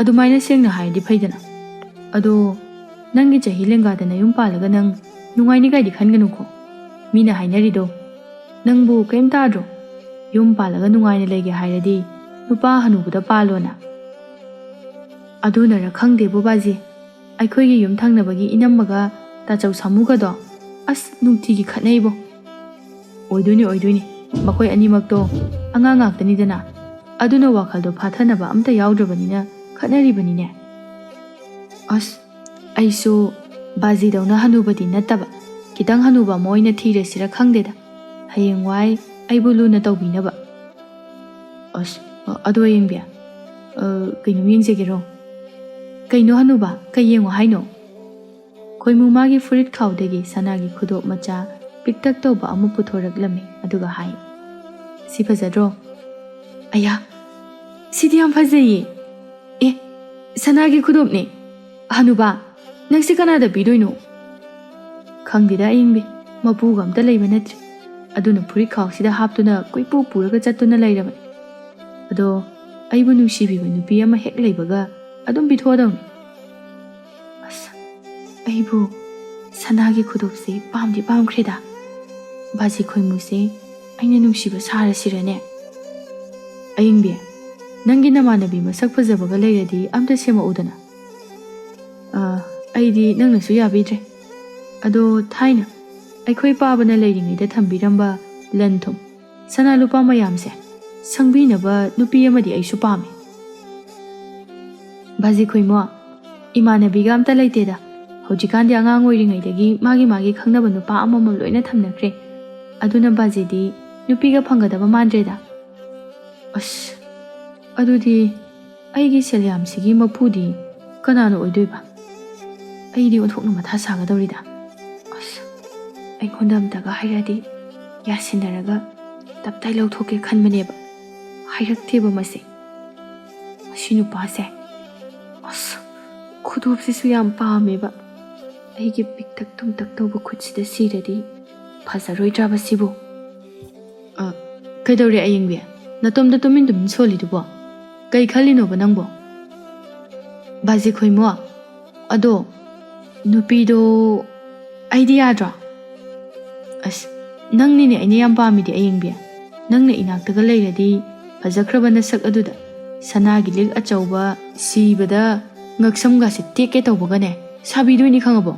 ꯑꯗꯨꯃꯥꯏꯅ ꯁꯦꯡꯅ ꯍꯥꯏꯔꯗꯤ ꯐꯩꯗꯅ꯫ ꯑꯗꯣ ꯅꯪꯒꯤ ꯆꯍꯤ ꯂꯦꯡꯒꯥꯗ ꯅꯌꯨꯝ ꯄꯥꯜꯂꯒ ꯅꯪ ꯅꯨꯡꯉꯥꯏꯅꯤ ꯀꯥꯏꯗꯤ ꯈꯟꯒꯅꯨꯀꯣ꯫ ꯃꯤꯅ ꯍꯥꯏꯅꯔꯤꯗꯣ ꯅꯪꯕꯨ ꯀꯔꯤꯝ ꯇꯥꯗ꯭ꯔꯣ? ꯌꯨꯝ ꯄꯥꯜꯂꯒ ꯅꯨꯡꯉꯥꯏꯅ ꯂꯩꯒꯦ ꯍꯥꯏꯔꯗꯤ ꯅꯨꯄꯥ ꯍꯅꯨꯕꯗ ꯄꯥꯜꯂꯣꯅ꯫ ꯑꯗꯨꯅꯔ ꯈꯪꯗꯦꯕꯣ ꯕꯥꯖꯤ, ꯑꯩꯈꯣꯏꯒꯤ ꯌꯨꯝ ꯊꯪꯅꯕꯒꯤ ꯏꯅꯝꯃꯒ ꯇꯥꯆꯧ ꯁꯥꯃꯨꯒꯗꯣ ꯑꯁ ꯅꯨꯡꯇꯤꯒꯤ ꯈꯠꯅꯩꯕꯣ꯫ ꯑꯣꯏꯗꯣꯏꯅꯤ, ꯑꯣꯏꯗꯣꯏꯅꯤ꯫ ꯃꯈꯣꯏ ꯑꯅꯤꯃꯛꯇꯣ ꯑꯉꯥꯡ ꯉꯥꯛꯇꯅꯤꯗꯅ, ꯑꯗꯨꯅ ꯋꯥꯈꯜꯗꯣ ꯐꯥꯊꯅꯕ ꯑꯝꯇ ꯌꯥꯎꯗ꯭ꯔꯕꯅꯤꯅ ꯈꯠꯅꯔꯤꯕꯅꯤꯅꯦ꯫ ꯑꯁ, ꯑꯩꯁꯨ ꯕꯥꯖꯤꯗꯧꯅ ꯍꯅꯨꯕꯗꯤ ꯅꯠꯇꯕ, ꯈꯤꯇꯪ ꯍꯅꯨꯕ ꯑꯃ ꯑꯣꯏꯅ ꯊꯤꯔꯁꯤꯔ ꯈꯪꯗꯦꯗ, ꯍꯌꯦꯡꯋꯥꯏ ꯑꯩꯕꯨ ꯂꯨꯅ ꯇꯧꯕꯤꯅꯕ꯫ ꯑꯁ, ꯑ-, ꯑꯗꯣ ꯑꯌꯦꯡꯕꯤ, ꯑ, ꯀꯩꯅꯣꯝ ꯌꯦꯡꯖꯒꯦꯔꯣ? ꯀꯩꯅꯣ ꯍꯅꯨꯕ, ꯀꯩ ꯌꯦꯡꯉꯣ ꯍꯥꯏꯅꯣ? ꯈꯣꯏꯃꯨ ꯃꯥꯒꯤ ꯐꯨꯔꯤꯠ ꯈꯥꯎꯗꯒꯤ ꯁꯅꯥꯒꯤ ꯈꯨꯗꯣꯞ ꯃꯆꯥ ꯄꯤꯛꯇꯛ ꯇꯧꯕ ꯑꯃ ꯄꯨꯊꯣꯔꯛꯂꯝꯃꯤ, ꯑꯗꯨꯒ ꯍꯥꯏ, "ꯁꯤ ꯐꯖꯗ꯭ꯔꯣ?" "ꯑꯌꯥ, ꯁꯤꯗꯤ ꯌꯥꯝ ꯐꯖꯩꯌꯦ꯫ ꯑꯦ, ꯁꯅꯥꯒꯤ ꯈꯨꯗꯣꯞꯅꯦ꯫ ꯍꯅꯨꯕꯥ, ꯅꯪ ꯁꯤ ꯀꯅꯥꯗ ꯄꯤꯗꯣꯏꯅꯣ?" "ꯈꯪꯗꯦꯗ ꯑꯌꯤꯡꯕꯤ, ꯃꯄꯨꯒ ꯑꯝꯇ ꯂꯩꯕ ꯅꯠꯇ꯭ꯔꯤ꯫ ꯑꯗꯨꯅ ꯐꯨꯔꯤꯠ ꯈꯥꯎꯁꯤꯗ ꯍꯥꯞꯇꯨꯅ ꯀꯣꯏꯄꯨ ꯄꯨꯔꯒ ꯆꯠꯇꯨꯅ ꯂꯩꯔꯕꯅꯤ꯫ ꯑꯗꯣ ꯑꯩꯕꯨ ꯅꯨꯡꯁꯤꯕꯤꯕ ꯅꯨꯄꯤ ꯑꯃ ꯍꯦꯛ ꯂꯩꯕꯒ ꯑꯗꯨꯝ ꯄꯤꯊꯣꯛꯑꯗꯧꯅꯤ꯫" "ꯑꯁ, ꯑꯩꯕꯨ ꯁꯅꯥꯒꯤ ꯈꯨꯗꯣꯞꯁꯦ ꯄꯥꯝꯗꯤ ꯄꯥꯝꯈ꯭ꯔꯦꯗ꯫ ꯕꯥꯖꯤ ꯈꯣꯏꯃꯨꯁꯦ ꯑꯩꯅ ꯅꯨꯡꯁꯤꯕ ꯁꯥꯔꯁꯤꯔꯅꯦ?" "ꯑꯌꯤꯡꯕꯤ, ꯅꯪꯒꯤ ꯅꯃꯥꯟꯅꯕꯤ ꯃꯁꯛ ꯐꯖꯕꯒ ꯂꯩꯔꯗꯤ ꯑꯝꯇ ꯁꯦꯝꯃꯛꯎꯗꯅ꯫" "ꯑ, ꯑꯩꯗꯤ ꯅꯪꯅꯁꯨ ꯌꯥꯕꯤꯗ꯭ꯔꯦ꯫ ꯑꯗꯣ ꯊꯥꯏꯅ ꯑꯩꯈꯣꯏ ꯄꯥꯕꯅ ꯂꯩꯔꯤꯉꯩꯗ ꯊꯝꯕꯤꯔꯝꯕ ꯂꯟ ꯊꯨꯝ, ꯁꯅꯥ ꯂꯨꯄꯥ ꯃꯌꯥꯝꯁꯦ ꯁꯪꯕꯤꯅꯕ ꯅꯨꯄꯤ ꯑꯃꯗꯤ ꯑꯩꯁꯨ ꯄꯥꯝꯃꯤ꯫" "ꯕꯥꯖꯤ ꯈꯣꯏꯃꯣ, ꯏꯃꯥꯟꯅꯕꯤꯒ ꯑꯝꯇ ꯂꯩꯇꯦꯗ꯫ ꯍꯧꯖꯤꯛꯀꯥꯟꯗꯤ ꯑꯉꯥꯡ ꯑꯣꯏꯔꯤꯉꯩꯗꯒꯤ ꯃꯥꯒꯤ ꯃꯥꯒꯤ ꯈꯪꯅꯕ ꯅꯨꯄꯥ ꯑꯃꯃꯝ ꯂꯣꯏꯅ ꯊꯝꯅꯈ꯭ꯔꯦ꯫ ꯑꯗꯨꯅ ꯕꯥꯖꯤꯗꯤ ꯅꯨꯄꯤꯒ ꯐꯪꯒꯗꯕ ꯃꯥꯟꯗ꯭ꯔꯦꯗ꯫" "ꯑꯁ, ꯑꯗꯨꯗꯤ ꯑꯩꯒꯤ ꯁꯦꯜ ꯌꯥꯝꯁꯤꯒꯤ ꯃꯄꯨꯗꯤ ꯀꯅꯥꯅ ꯑꯣꯏꯗꯣꯏꯕ? ꯑꯩꯗꯤ ꯑꯣꯟꯊꯣꯛꯅ ꯃꯊꯥ ꯁꯥꯒꯗꯧꯔꯤꯗ꯫ ꯑꯁ, ꯑꯩꯉꯣꯟꯗ ꯑꯝꯇꯒ ꯍꯥꯏꯔꯗꯤ ꯌꯥꯁꯤꯟꯅꯔꯒ ꯇꯞꯇꯥꯏ ꯂꯧꯊꯣꯛꯀꯦ ꯈꯟꯕꯅꯦꯕ꯫ ꯍꯥꯏꯔꯛꯇꯦꯕ ꯃꯁꯦ꯫ ꯃꯁꯤ ꯅꯨꯄꯥꯁꯦ꯫ ꯑꯁ, ꯈꯨꯗꯣꯞꯁꯤꯁꯨ ꯌꯥꯝ ꯄꯥꯝꯃꯦꯕ꯫ ꯑꯩꯒꯤ ꯄꯤꯛꯇꯛ ꯇꯨꯝꯇꯛ ꯇꯧꯕ ꯈꯨꯠꯁꯤꯗ ꯁꯤꯔꯗꯤ ꯐꯖꯔꯣꯏꯗ꯭ꯔꯕ ꯁꯤꯕꯨ?" "ꯑ, ꯀꯩꯗꯧꯔꯦ ꯑꯌꯤꯡꯕꯤ? ꯅꯇꯣꯝꯇ ꯇꯨꯃꯤꯟ ꯇꯨꯃꯤꯟ ꯁꯣꯜꯂꯤꯗꯨꯕꯣ? ꯀꯩ ꯈꯜꯂꯤꯅꯣꯕ ꯅꯪꯕꯣ?" "ꯕꯥꯖꯤ ꯈꯣꯏꯃꯣ, ꯑꯗꯣ ꯅꯨꯄꯤꯗꯣ ꯑꯩꯗꯤ ꯌꯥꯗ꯭ꯔꯣ?" "ꯑꯁ, ꯅꯪꯅꯤꯅꯦ ꯑꯩꯅ ꯌꯥꯝ ꯄꯥꯝꯃꯤꯗꯤ, ꯑꯌꯤꯡꯕꯤ꯫ ꯅꯪꯅ ꯏꯅꯥꯛꯇꯒ ꯂꯩꯔꯗꯤ ꯐꯖꯈ꯭ꯔꯕ ꯅꯁꯛ ꯑꯗꯨꯗ ꯁꯅꯥꯒꯤ ꯂꯤꯛ ꯑꯆꯧꯕ ꯁꯤꯕꯗ ꯉꯛꯁꯝꯒꯁꯦ ꯇꯦꯛꯀꯦ ꯇꯧꯕꯒꯅꯦ ꯁꯥꯕꯤꯗꯣꯏꯅꯤ, ꯈꯪꯉꯕꯣ?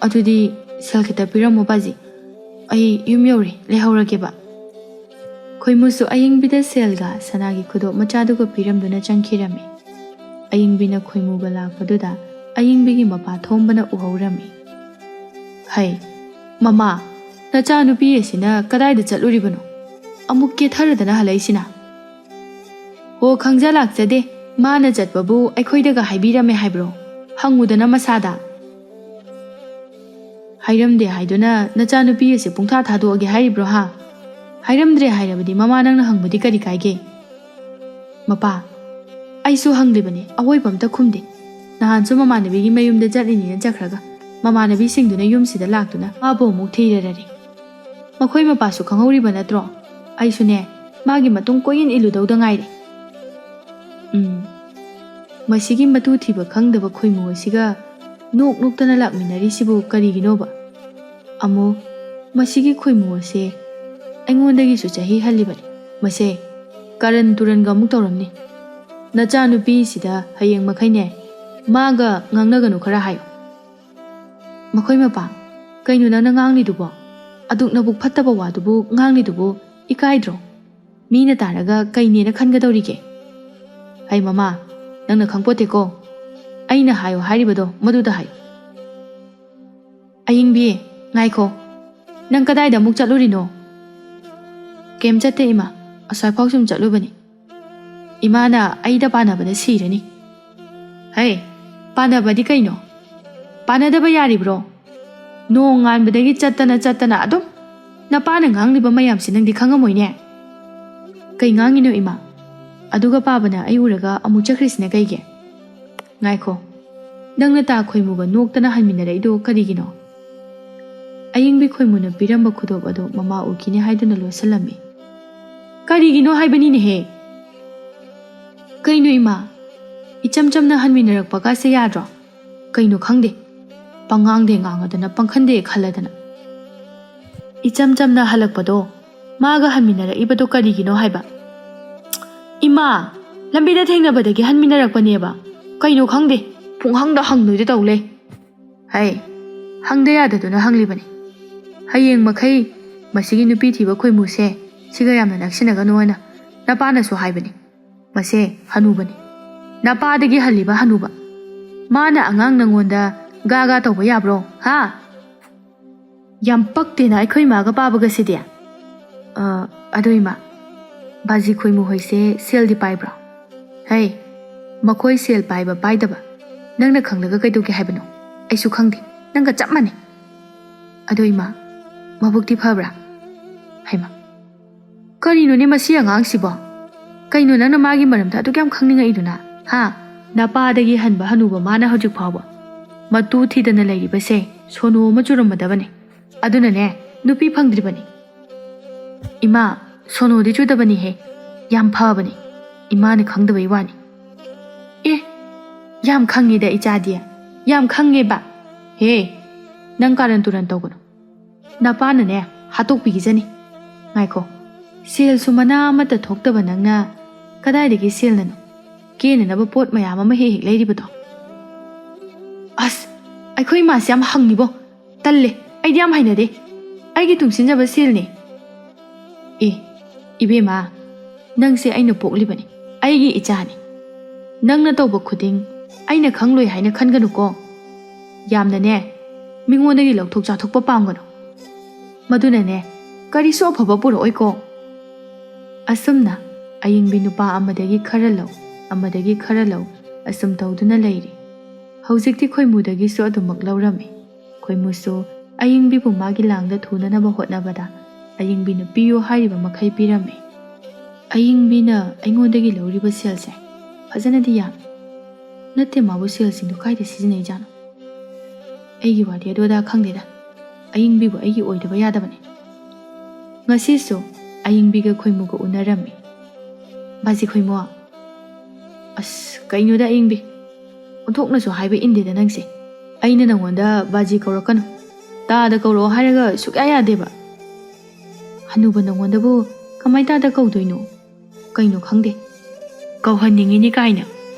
ꯑꯗꯨꯗꯤ ꯁꯦꯜ ꯈꯤꯇ ꯄꯤꯔꯝꯃꯣ ꯕꯥꯖꯤ, ꯑꯩ ꯌꯨꯝ ꯌꯧꯔꯦ, ꯂꯩꯍꯧꯔꯒꯦꯕ꯫ ꯈꯣꯏꯃꯨꯁꯨ ꯑꯌꯤꯡꯕꯤꯗ ꯁꯦꯜꯒ ꯁꯅꯥꯒꯤ ꯈꯨꯗꯣꯞ ꯃꯆꯥꯗꯨꯒ ꯄꯤꯔꯝꯗꯨꯅ ꯆꯪꯈꯤꯔꯝꯃꯤ꯫ ꯑꯌꯤꯡꯕꯤꯅ ꯈꯣꯏꯃꯨꯒ ꯂꯥꯛꯄꯗꯨꯗ ꯑꯌꯤꯡꯕꯤꯒꯤ ꯃꯄꯥ ꯊꯣꯝꯕꯅ ꯎꯍꯧꯔꯝꯃꯤ꯫ "ꯍꯩ, ꯃꯃꯥ, ꯅꯆꯥꯅꯨꯄꯤ ꯑꯁꯤꯅ ꯀꯗꯥꯏꯗ ꯆꯠꯂꯨꯔꯤꯕꯅꯣ? ꯑꯃꯨꯛ ꯀꯦꯊꯔꯗꯅ ꯍꯜꯂꯛꯏꯁꯤꯅ?" "ꯑꯣ, ꯈꯪꯖ ꯂꯥꯛꯆꯗꯦ, ꯃꯥꯅ ꯆꯠꯄꯕꯨ ꯑꯩꯈꯣꯏꯗꯒ ꯍꯥꯏꯕꯤꯔꯝꯃꯦ ꯍꯥꯏꯕ꯭ꯔꯣ? ꯍꯪꯉꯨꯗꯅ ꯃꯁꯥꯗ꯫" "ꯍꯥꯏꯔꯝꯗꯦ ꯍꯥꯏꯗꯨꯅ ꯅꯆꯥꯅꯨꯄꯤ ꯑꯁꯤ ꯄꯨꯡꯊꯥ ꯊꯥꯗꯣꯛꯑꯒꯦ ꯍꯥꯏꯔꯤꯕ꯭ꯔꯣ, ꯍꯥ? ꯍꯥꯏꯔꯝꯗ꯭ꯔꯦ ꯍꯥꯏꯔꯕꯗꯤ ꯃꯃꯥ ꯅꯪꯅ ꯍꯪꯕꯗꯤ ꯀꯔꯤ ꯀꯥꯏꯒꯦ?" "ꯃꯄꯥ, ꯑꯩꯁꯨ ꯍꯪꯂꯤꯕꯅꯤ, ꯑꯋꯣꯏꯕ ꯑꯝꯇ ꯈꯨꯝꯗꯦ꯫ ꯅꯍꯥꯟꯁꯨ ꯃꯃꯥꯟꯅꯕꯤꯒꯤ ꯃꯌꯨꯝꯗ ꯆꯠꯂꯤꯅꯤꯅ ꯆꯠꯈ꯭ꯔꯒ ꯃꯃꯥꯟꯅꯕꯤꯁꯤꯡꯗꯨꯅ ꯌꯨꯝꯁꯤꯗ ꯂꯥꯛꯇꯨꯅ ꯃꯥꯕꯨ ꯑꯃꯨꯛ ꯊꯤꯔꯔꯔꯤ꯫ ꯃꯈꯣꯏ ꯃꯄꯥꯁꯨ ꯈꯪꯍꯧꯔꯤꯕ ꯅꯠꯇ꯭ꯔꯣ? ꯑꯩꯁꯨꯅꯦ, ꯃꯥꯒꯤ ꯃꯇꯨꯡ ꯀꯣꯏꯏꯟ ꯏꯜꯂꯨꯗꯧꯗ ꯉꯥꯏꯔꯦ꯫" ꯎꯝ, ꯃꯁꯤꯒꯤ ꯃꯇꯨ ꯊꯤꯕ ꯈꯪꯗꯕ ꯈꯣꯏꯃꯨ ꯑꯁꯤꯒ ꯅꯣꯛ ꯅꯣꯛꯇꯅ ꯂꯥꯛꯃꯤꯟꯅꯔꯤꯁꯤꯕꯨ ꯀꯔꯤꯒꯤꯅꯣꯕ? ꯑꯃꯨ, ꯃꯁꯤꯒꯤ ꯈꯣꯏꯃꯨ ꯑꯁꯦ ꯑꯩꯉꯣꯟꯗꯒꯤꯁꯨ ꯆꯍꯤ ꯍꯜꯂꯤꯕꯅꯤ꯫ ꯃꯁꯦ ꯀꯔꯟ ꯇꯨꯔꯟꯒ ꯑꯃꯨꯛ ꯇꯧꯔꯝꯅꯤ꯫ ꯅꯆꯥꯅꯨꯄꯤꯁꯤꯗ ꯍꯌꯦꯡ ꯃꯈꯩꯅꯦ ꯃꯥꯒ ꯉꯥꯡꯅꯒꯅꯨ ꯈꯔ ꯍꯥꯏꯌꯨ꯫ ꯃꯈꯣꯏ ꯃꯄꯥ, ꯀꯩꯅꯣ ꯅꯪꯅ ꯉꯥꯡꯂꯤꯗꯨꯕꯣ? ꯑꯗꯨꯛ ꯅꯕꯨꯛ ꯐꯠꯇꯕ ꯋꯥꯗꯨꯕꯨ ꯉꯥꯡꯂꯤꯗꯨꯕꯨ ꯏꯀꯥꯏꯗ꯭ꯔꯣ? ꯃꯤꯅ ꯇꯥꯔꯒ ꯀꯩꯅꯦꯅ ꯈꯟꯒꯗꯧꯔꯤꯒꯦ? ꯍꯩ ꯃꯃꯥ, ꯅꯪꯅ ꯈꯪꯄꯣꯠꯇꯦꯀꯣ꯫ ꯑꯩꯅ ꯍꯥꯏꯌꯣ ꯍꯥꯏꯔꯤꯕꯗꯣ ꯃꯗꯨꯗ ꯍꯥꯏꯌꯨ꯫ ꯑꯌꯤꯡꯕꯤ, ꯉꯥꯏꯈꯣ꯫ ꯅꯪ ꯀꯗꯥꯏꯗ ꯑꯃꯨꯛ ꯆꯠꯂꯨꯔꯤꯅꯣ? ꯀꯩꯝ ꯆꯠꯇꯦ ꯏꯃꯥ, ꯑꯁ꯭ꯋꯥꯏꯐꯥꯎ ꯁꯨꯝ ꯆꯠꯂꯨꯕꯅꯤ꯫ ꯏꯃꯥꯅ ꯑꯩꯗ ꯄꯥꯟꯅꯕꯗ ꯁꯤꯔꯅꯤ꯫ ꯍꯩ, ꯄꯥꯟꯅꯕꯗꯤ ꯀꯩꯅꯣ? ꯄꯥꯟꯅꯗꯕ ꯌꯥꯔꯤꯕ꯭ꯔꯣ? ꯅꯣꯡ ꯉꯥꯟꯕꯗꯒꯤ ꯆꯠꯇꯅ ꯆꯠꯇꯅ ꯑꯗꯨꯝ ꯅꯄꯥꯅ ꯉꯥꯡꯂꯤꯕ ꯃꯌꯥꯝꯁꯤ ꯅꯪꯗꯤ ꯈꯪꯉꯝꯃꯣꯏꯅꯦ꯫ ꯀꯩ ꯉꯥꯡꯉꯤꯅꯣ ꯏꯃꯥ? ꯑꯗꯨꯒ ꯄꯥꯕꯅ ꯑꯩ ꯎꯔꯒ ꯑꯃꯨꯛ ꯆꯠꯈ꯭ꯔꯤꯁꯤꯅ ꯀꯩꯒꯤ? ꯉꯥꯏꯈꯣ, ꯅꯪꯅ ꯇꯥ ꯈꯣꯏꯃꯨꯒ ꯅꯣꯛꯇꯅ ꯍꯟꯃꯤꯟꯅꯔꯛꯏꯗꯣ ꯀꯔꯤꯒꯤꯅꯣ? ꯑꯌꯤꯡꯕꯤ ꯈꯣꯏꯃꯨꯅ ꯄꯤꯔꯝꯕ ꯈꯨꯗꯣꯞ ꯑꯗꯨ ꯃꯃꯥ ꯎꯈꯤꯅꯤ ꯍꯥꯏꯗꯨꯅ ꯂꯣꯠꯁꯤꯜꯂꯝꯃꯤ꯫ ꯀꯔꯤꯒꯤꯅꯣ ꯍꯥꯏꯕꯅꯤꯅꯦꯍꯦ? ꯀꯩꯅꯣ ꯏꯃꯥ? ꯏꯆꯝ ꯆꯝꯅ ꯍꯟꯃꯤꯟꯅꯔꯛꯄꯒꯁꯦ ꯌꯥꯗ꯭ꯔꯣ? ꯀꯩꯅꯣ ꯈꯪꯗꯦ꯫ ꯄꯪꯉꯥꯡꯗꯦ ꯉꯥꯡꯉꯗꯅ, ꯄꯪꯈꯟꯗꯦ ꯈꯜꯂꯗꯅ꯫ ꯏꯆꯝ ꯆꯝꯅ ꯍꯜꯂꯛꯄꯗꯣ, ꯃꯥꯒ ꯍꯟꯃꯤꯟꯅꯔꯛꯏꯕꯗꯣ ꯀꯔꯤꯒꯤꯅꯣ ꯍꯥꯏꯕ? ꯏꯃꯥ, ꯂꯝꯕꯤꯗ ꯊꯦꯡꯅꯕꯗꯒꯤ ꯍꯟꯃꯤꯟꯅꯔꯛꯄꯅꯦꯕ꯫ ꯀꯩꯅꯣ ꯈꯪꯗꯦ, ꯄꯨꯡꯍꯪꯗ ꯍꯪꯗꯣꯏꯗ ꯇꯧ ꯂꯩ꯫ ꯍꯩ, ꯍꯪꯗ ꯌꯥꯗꯗꯨꯅ ꯍꯪꯂꯤꯕꯅꯤ꯫ ꯍꯌꯦꯡ ꯃꯈꯩ ꯃꯁꯤꯒꯤ ꯅꯨꯄꯤ ꯊꯤꯕ ꯈꯣꯏꯃꯨꯁꯦ ꯁꯤꯒ ꯌꯥꯝꯅ ꯅꯛꯁꯤꯟꯅꯒꯅꯨ ꯍꯥꯏꯅ ꯅꯄꯥꯅꯁꯨ ꯍꯥꯏꯕꯅꯤ꯫ ꯃꯁꯦ ꯍꯅꯨꯕꯅꯤ꯫ ꯅꯄꯥꯗꯒꯤ ꯍꯜꯂꯤꯕ ꯍꯅꯨꯕ꯫ ꯃꯥꯅ ꯑꯉꯥꯡ ꯅꯪꯉꯣꯟꯗ ꯒꯥ ꯒꯥ ꯇꯧꯕ ꯌꯥꯕ꯭ꯔꯣ, ꯍꯥ? ꯌꯥꯝ ꯄꯛꯇꯦꯅ ꯑꯩꯈꯣꯏ ꯏꯃꯥꯒ ꯄꯥꯕꯒꯁꯤꯗꯤ꯫ ꯑ, ꯑꯗꯣ ꯏꯃꯥ, ꯕꯥꯖꯤ ꯈꯣꯏꯃꯨ ꯍꯣꯏꯁꯦ ꯁꯦꯜꯗꯤ ꯄꯥꯏꯕ꯭ꯔꯣ? ꯍꯩ, ꯃꯈꯣꯏ ꯁꯦꯜ ꯄꯥꯏꯕ ꯄꯥꯏꯗꯕ ꯅꯪꯅ ꯈꯪꯂꯒ ꯀꯩꯗꯧꯒꯦ ꯍꯥꯏꯕꯅꯣ? ꯑꯩꯁꯨ ꯈꯪꯗꯦ, ꯅꯪꯒ ꯆꯞ ꯃꯥꯟꯅꯩ꯫ ꯑꯗꯣ ꯏꯃꯥ, ꯃꯕꯨꯛꯇꯤ ꯐꯕ꯭ꯔꯥ? ꯍꯩꯃꯥ, ꯀꯔꯤꯅꯣꯅꯦ ꯃꯁꯤ ꯑꯉꯥꯡꯁꯤꯕꯣ? ꯀꯩꯅꯣ ꯅꯪꯅ ꯃꯥꯒꯤ ꯃꯔꯝꯗ ꯑꯗꯨꯛ ꯌꯥꯝ ꯈꯪꯅꯤꯡꯉꯛꯏꯗꯨꯅ? ꯍꯥ? ꯅꯄꯥꯗꯒꯤ ꯍꯟꯕ ꯍꯅꯨꯕ ꯃꯥꯅ ꯍꯧꯖꯤꯛ ꯐꯥꯎꯕ ꯃꯇꯨ ꯊꯤꯗꯅ ꯂꯩꯔꯤꯕꯁꯦ ꯁꯣꯅꯨ ꯑꯃ ꯆꯨꯔꯝꯃꯗꯕꯅꯦ꯫ ꯑꯗꯨꯅꯅꯦ, ꯅꯨꯄꯤ ꯐꯪꯗ꯭ꯔꯤꯕꯅꯤ꯫ ꯏꯃꯥ, ꯁꯣꯅꯨꯗꯤ ꯆꯨꯗꯕꯅꯤꯍꯦ, ꯌꯥꯝ ꯐꯕꯅꯤ꯫ ꯏꯃꯥꯅ ꯈꯪꯗꯕꯩ ꯋꯥꯅꯤ꯫ ꯑꯦ, ꯌꯥꯝ ꯈꯪꯉꯤꯗ ꯏꯆꯥꯗꯤ, ꯌꯥꯝ ꯈꯪꯉꯦꯕ꯫ ꯍꯦ, ꯅꯪ ꯀꯥꯔꯟ ꯇꯨꯔꯟ ꯇꯧꯒꯅꯨ꯫ ꯅꯄꯥꯅꯅꯦ, ꯍꯥꯠꯇꯣꯛꯄꯤꯈꯤꯖꯅꯤ꯫ ꯉꯥꯏꯈꯣ, ꯁꯦꯜꯁꯨ ꯃꯅꯥ ꯑꯃꯠꯇ ꯊꯣꯛꯇꯕ ꯅꯪꯅ ꯀꯗꯥꯏꯗꯒꯤ ꯁꯦꯜꯅꯅꯣ? ꯀꯦꯅꯅꯕ ꯄꯣꯠ ꯃꯌꯥꯝ ꯑꯃ ꯍꯦꯛ ꯍꯦꯛ ꯂꯩꯔꯤꯕꯗꯣ꯫ ꯑꯁ, ꯑꯩꯈꯣꯏ ꯏꯃꯥꯁꯦ ꯌꯥꯝ ꯍꯪꯉꯤꯕꯣ꯫ ꯇꯜꯂꯦ, ꯑꯩꯗꯤ ꯌꯥꯝ ꯍꯩꯅꯗꯦ꯫ ꯑꯩꯒꯤ ꯇꯨꯡꯁꯤꯟꯖꯕ ꯁꯦꯜꯅꯦ꯫ ꯑꯦ, ꯏꯕꯦꯝꯃ, ꯅꯪꯁꯦ ꯑꯩꯅ ꯄꯣꯛꯂꯤꯕꯅꯤ, ꯑꯩꯒꯤ ꯏꯆꯥꯅꯤ꯫ ꯅꯪꯅ ꯇꯧꯕ ꯈꯨꯗꯤꯡ ꯑꯩꯅ ꯈꯪꯂꯣꯏ ꯍꯥꯏꯅ ꯈꯟꯒꯅꯨꯀꯣ꯫ ꯌꯥꯝꯅꯅꯦ, ꯃꯤꯉꯣꯟꯗꯒꯤ ꯂꯧꯊꯣꯛ ꯆꯥꯊꯣꯛꯄ ꯄꯥꯝꯒꯅꯨ꯫ ꯃꯗꯨꯅꯅꯦ, ꯀꯔꯤꯁꯨ ꯑꯐꯕ ꯄꯨꯔꯛꯑꯣꯏꯀꯣ꯫ ꯑꯁꯨꯝꯅ ꯑꯌꯤꯡꯕꯤ ꯅꯨꯄꯥ ꯑꯃꯗꯒꯤ ꯈꯔ ꯂꯧ, ꯑꯃꯗꯒꯤ ꯈꯔ ꯂꯧ, ꯑꯁꯨꯝ ꯇꯧꯗꯨꯅ ꯂꯩꯔꯤ꯫ ꯍꯧꯖꯤꯛꯇꯤ ꯈꯣꯏꯃꯨꯗꯒꯤꯁꯨ ꯑꯗꯨꯃꯛ ꯂꯧꯔꯝꯃꯤ꯫ ꯈꯣꯏꯃꯨꯁꯨ ꯑꯌꯤꯡꯕꯤꯕꯨ ꯃꯥꯒꯤ ꯂꯥꯡꯗ ꯊꯨꯅꯅꯕ ꯍꯣꯠꯅꯕꯗ ꯑꯌꯤꯡꯕꯤꯅ ꯄꯤꯌꯨ ꯍꯥꯏꯔꯤꯕ ꯃꯈꯩ ꯄꯤꯔꯝꯃꯤ꯫ ꯑꯌꯤꯡꯕꯤꯅ ꯑꯩꯉꯣꯟꯗꯒꯤ ꯂꯧꯔꯤꯕ ꯁꯦꯜꯁꯦ ꯐꯖꯅꯗꯤ ꯌꯥꯝꯃꯤ꯫ ꯅꯠꯇꯦ, ꯃꯥꯕꯨ ꯁꯦꯜꯁꯤꯡꯗꯨ ꯀꯥꯏꯗ ꯁꯤꯖꯤꯟꯅꯩꯖꯥꯠꯅꯣ? ꯑꯩꯒꯤ ꯋꯥꯗꯤ ꯑꯗꯨ ꯑꯗꯥ ꯈꯪꯗꯦꯗ꯫ ꯑꯌꯤꯡꯕꯤꯕꯨ ꯑꯩꯒꯤ ꯑꯣꯏꯗꯕ ꯌꯥꯗꯕꯅꯤ꯫ ꯉꯁꯤꯁꯨ ꯑꯌꯤꯡꯕꯤꯒ ꯈꯣꯏꯃꯨꯒ ꯎꯅꯔꯝꯃꯤ꯫ ꯕꯥꯖꯤ ꯈꯣꯏꯃꯨ, ꯑꯁ, ꯀꯩꯅꯣꯗ ꯑꯌꯤꯡꯕꯤ? ꯑꯣꯟꯊꯣꯛꯅꯁꯨ ꯍꯥꯏꯕ ꯏꯟꯗꯦꯗ ꯅꯪꯁꯦ꯫ ꯑꯩꯅ ꯅꯪꯉꯣꯟꯗ ꯕꯥꯖꯤ ꯀꯧꯔꯛꯀꯅꯨ, ꯇꯥꯗ ꯀꯧꯔꯛꯑꯣ ꯍꯥꯏꯔꯒ ꯁꯨꯛꯌꯥ ꯌꯥꯗꯦꯕ꯫ ꯍꯅꯨꯕ ꯅꯪꯉꯣꯟꯗꯕꯨ ꯀꯃꯥꯏ ꯇꯥꯗ ꯀꯧꯗꯣꯏꯅꯣ? ꯀꯩꯅꯣ ꯈꯪꯗꯦ꯫ ꯀꯧꯍꯟꯅꯤꯡꯉꯤꯅꯤ ꯀꯥꯏꯅ꯫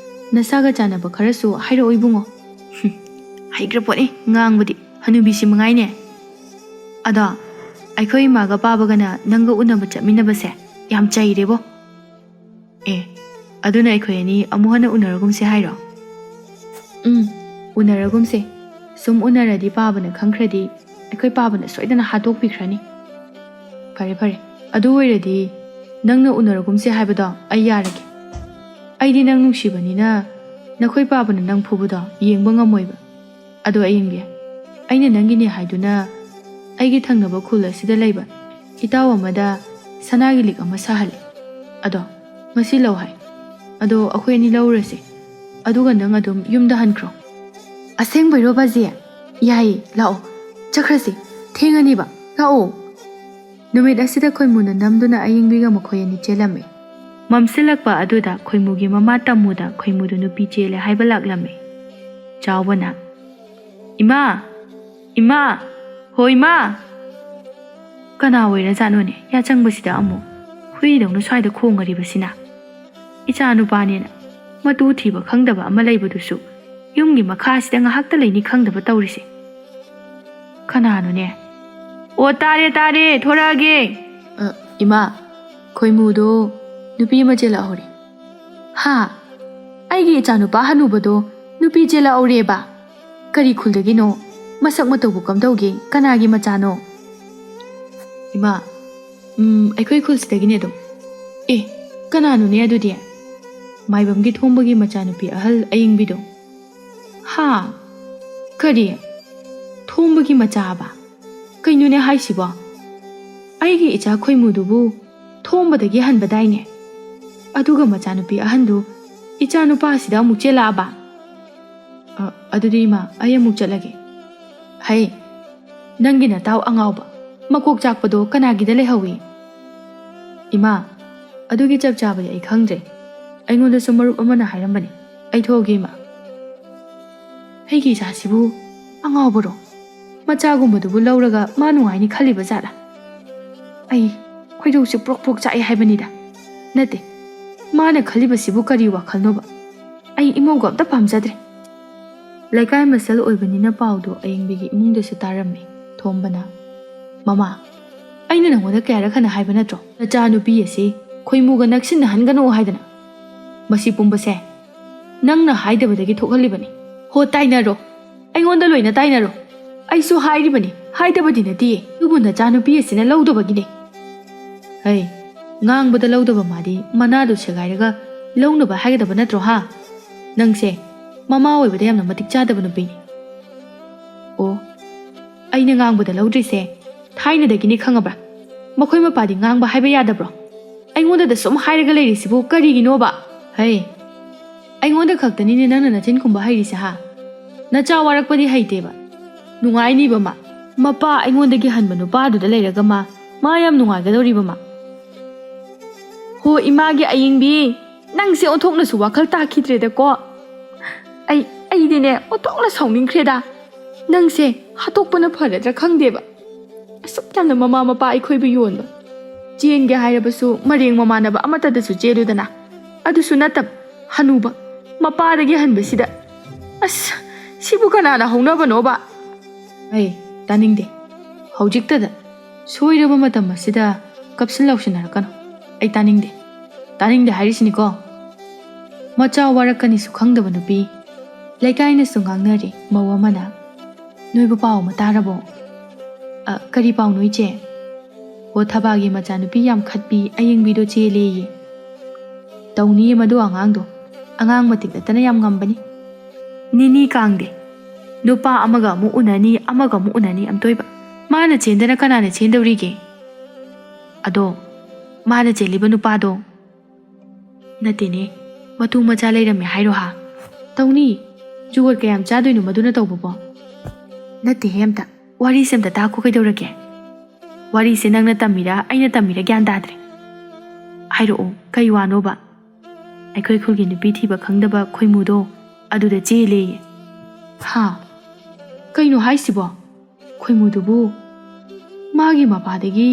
ꯅꯁꯥꯒ ꯆꯥꯟꯅꯕ ꯈꯔꯁꯨ ꯍꯥꯏꯔꯛꯑꯣ ꯏꯕꯨꯡꯉꯣ꯫ ꯍꯨꯝ, ꯍꯩꯈ꯭ꯔ ꯄꯣꯠꯅꯤ ꯉꯥꯡꯕꯗꯤ, ꯍꯅꯨꯕꯤꯁꯤ ꯃꯉꯥꯏꯅꯦ꯫ ꯑꯗꯣ ꯑꯩꯈꯣꯏ ꯏꯃꯥꯒ ꯄꯥꯕꯒꯅ ꯅꯪꯒ ꯎꯅꯕ ꯆꯠꯃꯤꯟꯅꯕꯁꯦ ꯌꯥꯝ ꯆꯩꯔꯦꯕꯣ꯫ ꯑꯦ, ꯑꯗꯨꯅ ꯑꯩꯈꯣꯏ ꯑꯅꯤ ꯑꯃꯨꯛ ꯍꯟꯅ ꯎꯅꯔꯒꯨꯝꯁꯦ ꯍꯥꯏꯔꯣ? ꯎꯝ, ꯎꯅꯔꯒꯨꯝꯁꯦ꯫ ꯁꯨꯝ ꯎꯅꯔꯗꯤ ꯄꯥꯕꯅ ꯈꯪꯈ꯭ꯔꯗꯤ ꯑꯩꯈꯣꯏ ꯄꯥꯕꯅ ꯁꯣꯏꯗꯅ ꯍꯥꯠꯇꯣꯛꯄꯤꯈ꯭ꯔꯅꯤ꯫ ꯐꯔꯦ, ꯐꯔꯦ꯫ ꯑꯗꯨ ꯑꯣꯏꯔꯗꯤ ꯅꯪꯅ ꯎꯅꯔꯒꯨꯝꯁꯦ ꯍꯥꯏꯕꯗꯣ ꯑꯩ ꯌꯥꯔꯒꯦ꯫ ꯑꯩꯗꯤ ꯅꯪ ꯅꯨꯡꯁꯤꯕꯅꯤꯅ ꯅꯈꯣꯏ ꯄꯥꯕꯅ ꯅꯪ ꯐꯨꯕꯗꯣ ꯌꯦꯡꯕ ꯉꯝꯃꯣꯏꯕ꯫ ꯑꯗꯣ ꯑꯌꯤꯡꯕꯤ, ꯑꯩꯅ ꯅꯪꯒꯤꯅꯦ ꯍꯥꯏꯗꯨꯅ ꯑꯩꯒꯤ ꯊꯪꯅꯕ ꯈꯨꯜ ꯑꯁꯤꯗ ꯂꯩꯕ ꯏꯇꯥꯎ ꯑꯃꯗ ꯁꯅꯥꯒꯤ ꯂꯤꯛ ꯑꯃ ꯁꯥꯍꯜꯂꯤ꯫ ꯑꯗꯣ ꯃꯁꯤ ꯂꯧ ꯍꯥꯏ꯫ ꯑꯗꯣ ꯑꯩꯈꯣꯏ ꯑꯅꯤ ꯂꯧꯔꯁꯦ꯫ ꯑꯗꯨꯒ ꯅꯪ ꯑꯗꯨꯝ ꯌꯨꯝꯗ ꯍꯟꯈ꯭ꯔꯣ꯫ ꯑꯁꯦꯡꯕꯩꯔꯣ ꯕꯥꯖꯤ? ꯌꯥꯏꯌꯦ, ꯂꯥꯛꯑꯣ꯫ ꯆꯠꯈ꯭ꯔꯁꯤ꯫ ꯊꯦꯡꯉꯅꯤꯕ꯫ ꯂꯥꯛꯑꯣ꯫ ꯅꯨꯃꯤꯠ ꯑꯁꯤꯗ ꯈꯣꯏꯃꯨꯅ ꯅꯝꯗꯨꯅ ꯑꯌꯤꯡꯕꯤꯒ ꯃꯈꯣꯏ ꯑꯅꯤ ꯆꯦꯜꯂꯝꯃꯤ꯫ ꯃꯝꯁꯤꯜꯂꯛꯄ ꯑꯗꯨꯗ ꯈꯣꯏꯃꯨꯒꯤ ꯃꯃꯥ ꯇꯝꯃꯨꯗ ꯈꯣꯏꯃꯨꯗꯨ ꯅꯨꯄꯤ ꯆꯦꯜꯂꯦ ꯍꯥꯏꯕ ꯂꯥꯛꯂꯝꯃꯤ꯫ ꯆꯥꯎꯕꯅ, "ꯏꯃꯥ! ꯏꯃꯥ! ꯍꯣ ꯏꯃꯥ!" ꯀꯅꯥ ꯑꯣꯏꯔꯖꯥꯠꯅꯣꯅꯦ ꯌꯥꯆꯪꯕꯁꯤꯗ ꯑꯃꯨꯛ ꯍꯨꯏꯗꯧꯅ ꯁ꯭ꯋꯥꯏꯗ ꯈꯣꯡꯉꯔꯤꯕꯁꯤꯅ? ꯏꯆꯥ ꯅꯨꯄꯥꯅꯦꯅ ꯃꯇꯨ ꯊꯤꯕ ꯈꯪꯗꯕ ꯑꯃ ꯂꯩꯕꯗꯨꯁꯨ ꯌꯨꯝꯒꯤ ꯃꯈꯥꯁꯤꯗ ꯉꯥꯏꯍꯥꯛꯇ ꯂꯩꯅꯤ ꯈꯪꯗꯕ ꯇꯧꯔꯤꯁꯦ꯫ ꯀꯅꯥꯅꯣꯅꯦ? "ꯑꯣ, ꯇꯥꯔꯦ, ꯇꯥꯔꯦ, ꯊꯣꯔꯛꯑꯒꯦ꯫" "ꯑ, ꯏꯃꯥ, ꯈꯣꯏꯃꯨꯗꯣ ꯅꯨꯄꯤ ꯑꯃ ꯆꯦꯜꯂꯛꯍꯧꯔꯦ꯫" "ꯍꯥ? ꯑꯩꯒꯤ ꯏꯆꯥꯅꯨꯄꯥ ꯍꯅꯨꯕꯗꯣ ꯅꯨꯄꯤ ꯆꯦꯜꯂꯛꯍꯧꯔꯦꯕ? ꯀꯔꯤ ꯈꯨꯜꯗꯒꯤꯅꯣ? ꯃꯁꯛ ꯃꯇꯧꯕꯨ ꯀꯝꯗꯧꯒꯦ? ꯀꯅꯥꯒꯤ ꯃꯆꯥꯅꯣ?" "ꯏꯃꯥ, ꯎꯝ, ꯑꯩꯈꯣꯏ ꯈꯨꯜꯁꯤꯗꯒꯤꯅꯦ ꯑꯗꯨꯝ꯫" "ꯑꯦ, ꯀꯅꯥꯅꯣꯅꯦ ꯑꯗꯨꯗꯤ?" "ꯃꯥꯏꯕꯝꯒꯤ ꯊꯣꯡꯕꯒꯤ ꯃꯆꯥꯅꯨꯄꯤ ꯑꯍꯜ ꯑꯌꯤꯡꯕꯤꯗꯣ꯫" "ꯍꯥ? ꯀꯔꯤ? ꯊꯣꯡꯕꯒꯤ ꯃꯆꯥꯕ? ꯀꯩꯅꯣꯅꯦ ꯍꯥꯏꯁꯤꯕꯣ? ꯑꯩꯒꯤ ꯏꯆꯥ ꯈꯣꯏꯃꯨꯗꯨꯕꯨ ꯊꯣꯡꯕꯗꯒꯤ ꯍꯟꯕꯗꯥꯏꯅꯦ? ꯑꯗꯨꯒ ꯃꯆꯥꯅꯨꯄꯤ ꯑꯍꯟꯗꯨ ꯏꯆꯥꯅꯨꯄꯥꯁꯤꯗ ꯑꯃꯨꯛ ꯆꯦꯜꯂꯛꯑꯕ? ꯑ, ꯑꯗꯨꯗꯤ ꯏꯃꯥ, ꯑꯩ ꯑꯃꯨꯛ ꯆꯠꯂꯒꯦ꯫" "ꯍꯩ, ꯅꯪꯒꯤ ꯅꯇꯥꯎ ꯑꯉꯥꯎꯕ, ꯃꯀꯣꯛ ꯆꯥꯛꯄꯗꯣ ꯀꯅꯥꯒꯤꯗ ꯂꯩꯍꯧꯏ?" "ꯏꯃꯥ, ꯑꯗꯨꯒꯤ ꯆꯞ ꯆꯥꯕꯗꯤ ꯑꯩ ꯈꯪꯗ꯭ꯔꯦ꯫ ꯑꯩꯉꯣꯟꯗꯁꯨ ꯃꯔꯨꯞ ꯑꯃꯅ ꯍꯥꯏꯔꯝꯕꯅꯤ꯫ ꯑꯩ ꯊꯣꯛꯑꯒꯦ, ꯏꯃꯥ꯫" ꯑꯩꯒꯤ ꯏꯆꯥꯁꯤꯕꯨ ꯑꯉꯥꯎꯕꯔꯣ? ꯃꯆꯥꯒꯨꯝꯕꯗꯨꯕꯨ ꯂꯧꯔꯒ ꯃꯥ ꯅꯨꯡꯉꯥꯏꯅꯤ ꯈꯜꯂꯤꯕ ꯖꯥꯠꯂꯥ? ꯑꯩ ꯈꯣꯏꯗꯧꯁꯦ ꯄ꯭ꯔꯣꯛ ꯄ꯭ꯔꯣꯛ ꯆꯥꯛꯑꯦ ꯍꯥꯏꯕꯅꯤꯗ꯫ ꯅꯠꯇꯦ, ꯃꯥꯅ ꯈꯜꯂꯤꯕꯁꯤꯕꯨ ꯀꯔꯤ ꯋꯥꯈꯜꯅꯣꯕ? ꯑꯩ ꯏꯃꯧꯒ ꯑꯝꯇ ꯄꯥꯝꯖꯗ꯭ꯔꯦ꯫ ꯂꯩꯀꯥꯏ ꯃꯆꯜ ꯑꯣꯏꯕꯅꯤꯅ ꯄꯥꯎꯗꯨ ꯑꯌꯤꯡꯕꯤꯒꯤ ꯏꯃꯨꯡꯗꯁꯨ ꯇꯥꯔꯝꯃꯤ꯫ ꯊꯣꯝꯕꯅ, "ꯃꯃꯥ, ꯑꯩꯅ ꯅꯉꯣꯟꯗ ꯀꯌꯥꯔꯛ ꯍꯟꯅ ꯍꯥꯏꯕ ꯅꯠꯇ꯭ꯔꯣ, ꯅꯆꯥꯅꯨꯄꯤ ꯑꯁꯤ ꯈꯣꯏꯃꯨꯒ ꯅꯛꯁꯤꯟꯅꯍꯟꯒꯅꯨ ꯍꯥꯏꯗꯅ? ꯃꯁꯤ ꯄꯨꯝꯕꯁꯦ ꯅꯪꯅ ꯍꯥꯏꯗꯕꯗꯒꯤ ꯊꯣꯛꯍꯜꯂꯤꯕꯅꯤ꯫ ꯍꯣ, ꯇꯥꯏꯅꯔꯣ, ꯑꯩꯉꯣꯟꯗ ꯂꯣꯏꯅ ꯇꯥꯏꯅꯔꯣ꯫ ꯑꯩꯁꯨ ꯍꯥꯏꯔꯤꯕꯅꯤ, ꯍꯥꯏꯗꯕꯗꯤ ꯅꯠꯇꯤꯌꯦ, ꯑꯗꯨꯕꯨ ꯅꯆꯥꯅꯨꯄꯤ ꯑꯁꯤꯅ ꯂꯧꯗꯕꯒꯤꯅꯦ꯫" ꯍꯩ, ꯉꯥꯡꯕꯗ ꯂꯧꯗꯕ ꯃꯥꯗꯤ ꯃꯅꯥꯗꯨ ꯁꯦꯒꯥꯏꯔꯒ ꯂꯧꯅꯕ ꯍꯥꯏꯒꯗꯕ ꯅꯠꯇ꯭ꯔꯣ, ꯍꯥ? ꯅꯪꯁꯦ ꯃꯃꯥ ꯑꯣꯏꯕꯗ ꯌꯥꯝꯅ ꯃꯇꯤꯛ ꯆꯥꯗꯕ ꯅꯨꯄꯤꯅꯤ꯫ ꯑꯣ, ꯑꯩꯅ ꯉꯥꯡꯕꯗ ꯂꯧꯗ꯭ꯔꯤꯁꯦ ꯊꯥꯏꯅꯗꯒꯤꯅꯤ, ꯈꯪꯉꯕ꯭ꯔꯥ? ꯃꯈꯣꯏ ꯃꯄꯥꯗꯤ ꯉꯥꯡꯕ ꯍꯥꯏꯕ ꯌꯥꯗꯕ꯭ꯔꯣ? ꯑꯩꯉꯣꯟꯗꯗ ꯁꯨꯝ ꯍꯥꯏꯔꯒ ꯂꯩꯔꯤꯁꯤꯕꯨ ꯀꯔꯤꯒꯤꯅꯣꯕ? ꯍꯩ, ꯑꯩꯉꯣꯟꯗ ꯈꯛꯇꯅꯤꯅꯦ ꯅꯪꯅ ꯅꯆꯤꯟ ꯈꯨꯝꯕ ꯍꯩꯔꯤꯁꯦ, ꯍꯥ? ꯅꯆꯥ ꯋꯥꯔꯛꯄꯗꯤ ꯍꯩꯇꯦꯕ꯫ ꯅꯨꯡꯉꯥꯏꯅꯤꯕ ꯃꯥ꯫ ꯃꯄꯥ ꯑꯩꯉꯣꯟꯗꯒꯤ ꯍꯟꯕ ꯅꯨꯄꯥꯗꯨꯗ ꯂꯩꯔꯒ ꯃꯥ, ꯃꯥ ꯌꯥꯝ ꯅꯨꯡꯉꯥꯏꯒꯗꯧꯔꯤꯕ ꯃꯥ꯫ ꯍꯣ, ꯏꯃꯥꯒꯤ ꯑꯌꯤꯡꯕꯤ, ꯅꯪꯁꯦ ꯑꯣꯟꯊꯣꯛꯅꯁꯨ ꯋꯥꯈꯜ ꯇꯥꯈꯤꯗ꯭ꯔꯦꯗꯀꯣ꯫ ꯑꯩ, ꯑꯩꯗꯤꯅꯦ, ꯑꯣꯟꯊꯣꯛꯅ ꯁꯥꯎꯅꯤꯡꯈ꯭ꯔꯦꯗ꯫ ꯅꯪꯁꯦ ꯍꯥꯠꯇꯣꯛꯄꯅ ꯐꯔꯗ꯭ꯔꯥ ꯈꯪꯗꯦꯕ꯫ ꯑꯁꯨꯛ ꯌꯥꯝꯅ ꯃꯃꯥ ꯃꯄꯥ ꯑꯩꯈꯣꯏꯕꯨ ꯌꯣꯟꯕ꯫ ꯆꯦꯟꯒꯦ ꯍꯥꯏꯔꯕꯁꯨ ꯃꯔꯦꯡ ꯃꯃꯥꯟꯅꯕ ꯑꯃꯠꯇꯗꯁꯨ ꯆꯦꯜꯂꯨꯗꯅ꯫ ꯑꯗꯨꯁꯨ ꯅꯠꯇꯕ, ꯍꯅꯨꯕ, ꯃꯄꯥꯗꯒꯤ ꯍꯟꯕꯁꯤꯗ꯫ ꯑꯁ, ꯁꯤꯕꯨ ꯀꯅꯥꯅ ꯍꯧꯅꯕꯅꯣꯕ? ꯑꯩ ꯇꯥꯅꯤꯡꯗꯦ꯫ ꯍꯧꯖꯤꯛꯇꯗ ꯁꯣꯏꯔꯕ ꯃꯇꯝ ꯑꯁꯤꯗ ꯀꯞꯁꯤꯟ ꯂꯥꯎꯁꯤꯟꯅꯔꯛꯀꯅꯨ꯫ ꯑꯩ ꯇꯥꯅꯤꯡꯗꯦ꯫ ꯇꯥꯅꯤꯡꯗꯦ ꯍꯥꯏꯔꯤꯁꯤꯅꯤꯀꯣ꯫ ꯃꯆꯥ ꯋꯥꯔꯛꯀꯅꯤꯁꯨ ꯈꯪꯗꯕ ꯅꯨꯄꯤ꯫ ꯂꯩꯀꯥꯏꯅꯁꯨ ꯉꯥꯡꯅꯔꯤ, ꯃꯧ ꯑꯃꯅ, "ꯅꯣꯏꯕꯨ ꯄꯥꯎ ꯑꯃ ꯇꯥꯔꯕꯣ?" "ꯑ, ꯀꯔꯤ ꯄꯥꯎꯅꯣ, ꯏꯆꯦ?" "ꯑꯣ, ꯊꯕꯥꯒꯤ ꯃꯆꯥꯅꯨꯄꯤ ꯌꯥꯝ ꯈꯠꯄꯤ ꯑꯌꯤꯡꯕꯤꯗꯣ ꯆꯦꯜꯂꯦꯌꯦ꯫" "ꯇꯧꯅꯤꯌꯦ ꯃꯗꯨ ꯑꯉꯥꯡꯗꯣ꯫ ꯑꯉꯥꯡ ꯃꯇꯤꯛ ꯅꯠꯇꯅ ꯌꯥꯝ ꯉꯝꯕꯅꯤ꯫ ꯅꯤꯅꯤ ꯀꯥꯡꯗꯦ꯫ ꯅꯨꯄꯥ ꯑꯃꯒ ꯑꯃꯨꯛ ꯎꯅꯅꯤ, ꯑꯃꯒ ꯑꯃꯨꯛ ꯎꯅꯅꯤ ꯑꯝꯇꯣꯏꯕ꯫ ꯃꯥꯅ ꯆꯦꯟꯗꯅ ꯀꯅꯥꯅ ꯆꯦꯟꯗꯧꯔꯤꯒꯦ? ꯑꯗꯣ, ꯃꯥꯅ ꯆꯦꯜꯂꯤꯕ ꯅꯨꯄꯥꯗꯣ?" "ꯅꯠꯇꯦꯅꯦ, ꯃꯇꯨ ꯃꯆꯥ ꯂꯩꯔꯝꯃꯦ ꯍꯥꯏꯔꯣ ꯍꯥ?" "ꯇꯧꯅꯤ, ꯖꯨꯒꯣꯠ ꯀꯌꯥꯝ ꯆꯥꯗꯣꯏꯅꯣ ꯃꯗꯨꯅ ꯇꯧꯕꯕꯣ?" "ꯅꯠꯇꯦꯍꯦ, ꯑꯝꯇ, ꯋꯥꯔꯤꯁꯦ ꯑꯝꯇ ꯇꯥꯈꯣ, ꯀꯩꯗꯧꯔꯒꯦ?" "ꯋꯥꯔꯤꯁꯦ ꯅꯪꯅ ꯇꯝꯃꯤꯔꯥ, ꯑꯩꯅ ꯇꯝꯃꯤꯔꯥ, ꯒ꯭ꯌꯥꯟ ꯇꯥꯗ꯭ꯔꯦ꯫ ꯍꯥꯏꯔꯛꯑꯣ, ꯀꯩ ꯋꯥꯅꯣꯕ?" "ꯑꯩꯈꯣꯏ ꯈꯨꯜꯒꯤ ꯅꯨꯄꯤ ꯊꯤꯕ ꯈꯪꯗꯕ ꯈꯣꯏꯃꯨꯗꯣ ꯑꯗꯨꯗ ꯆꯦꯜꯂꯦꯌꯦ꯫" "ꯍꯥ? ꯀꯩꯅꯣ ꯍꯥꯏꯁꯤꯕꯣ? ꯈꯣꯏꯃꯨꯗꯨꯕꯨ ꯃꯥꯒꯤ ꯃꯄꯥꯗꯒꯤ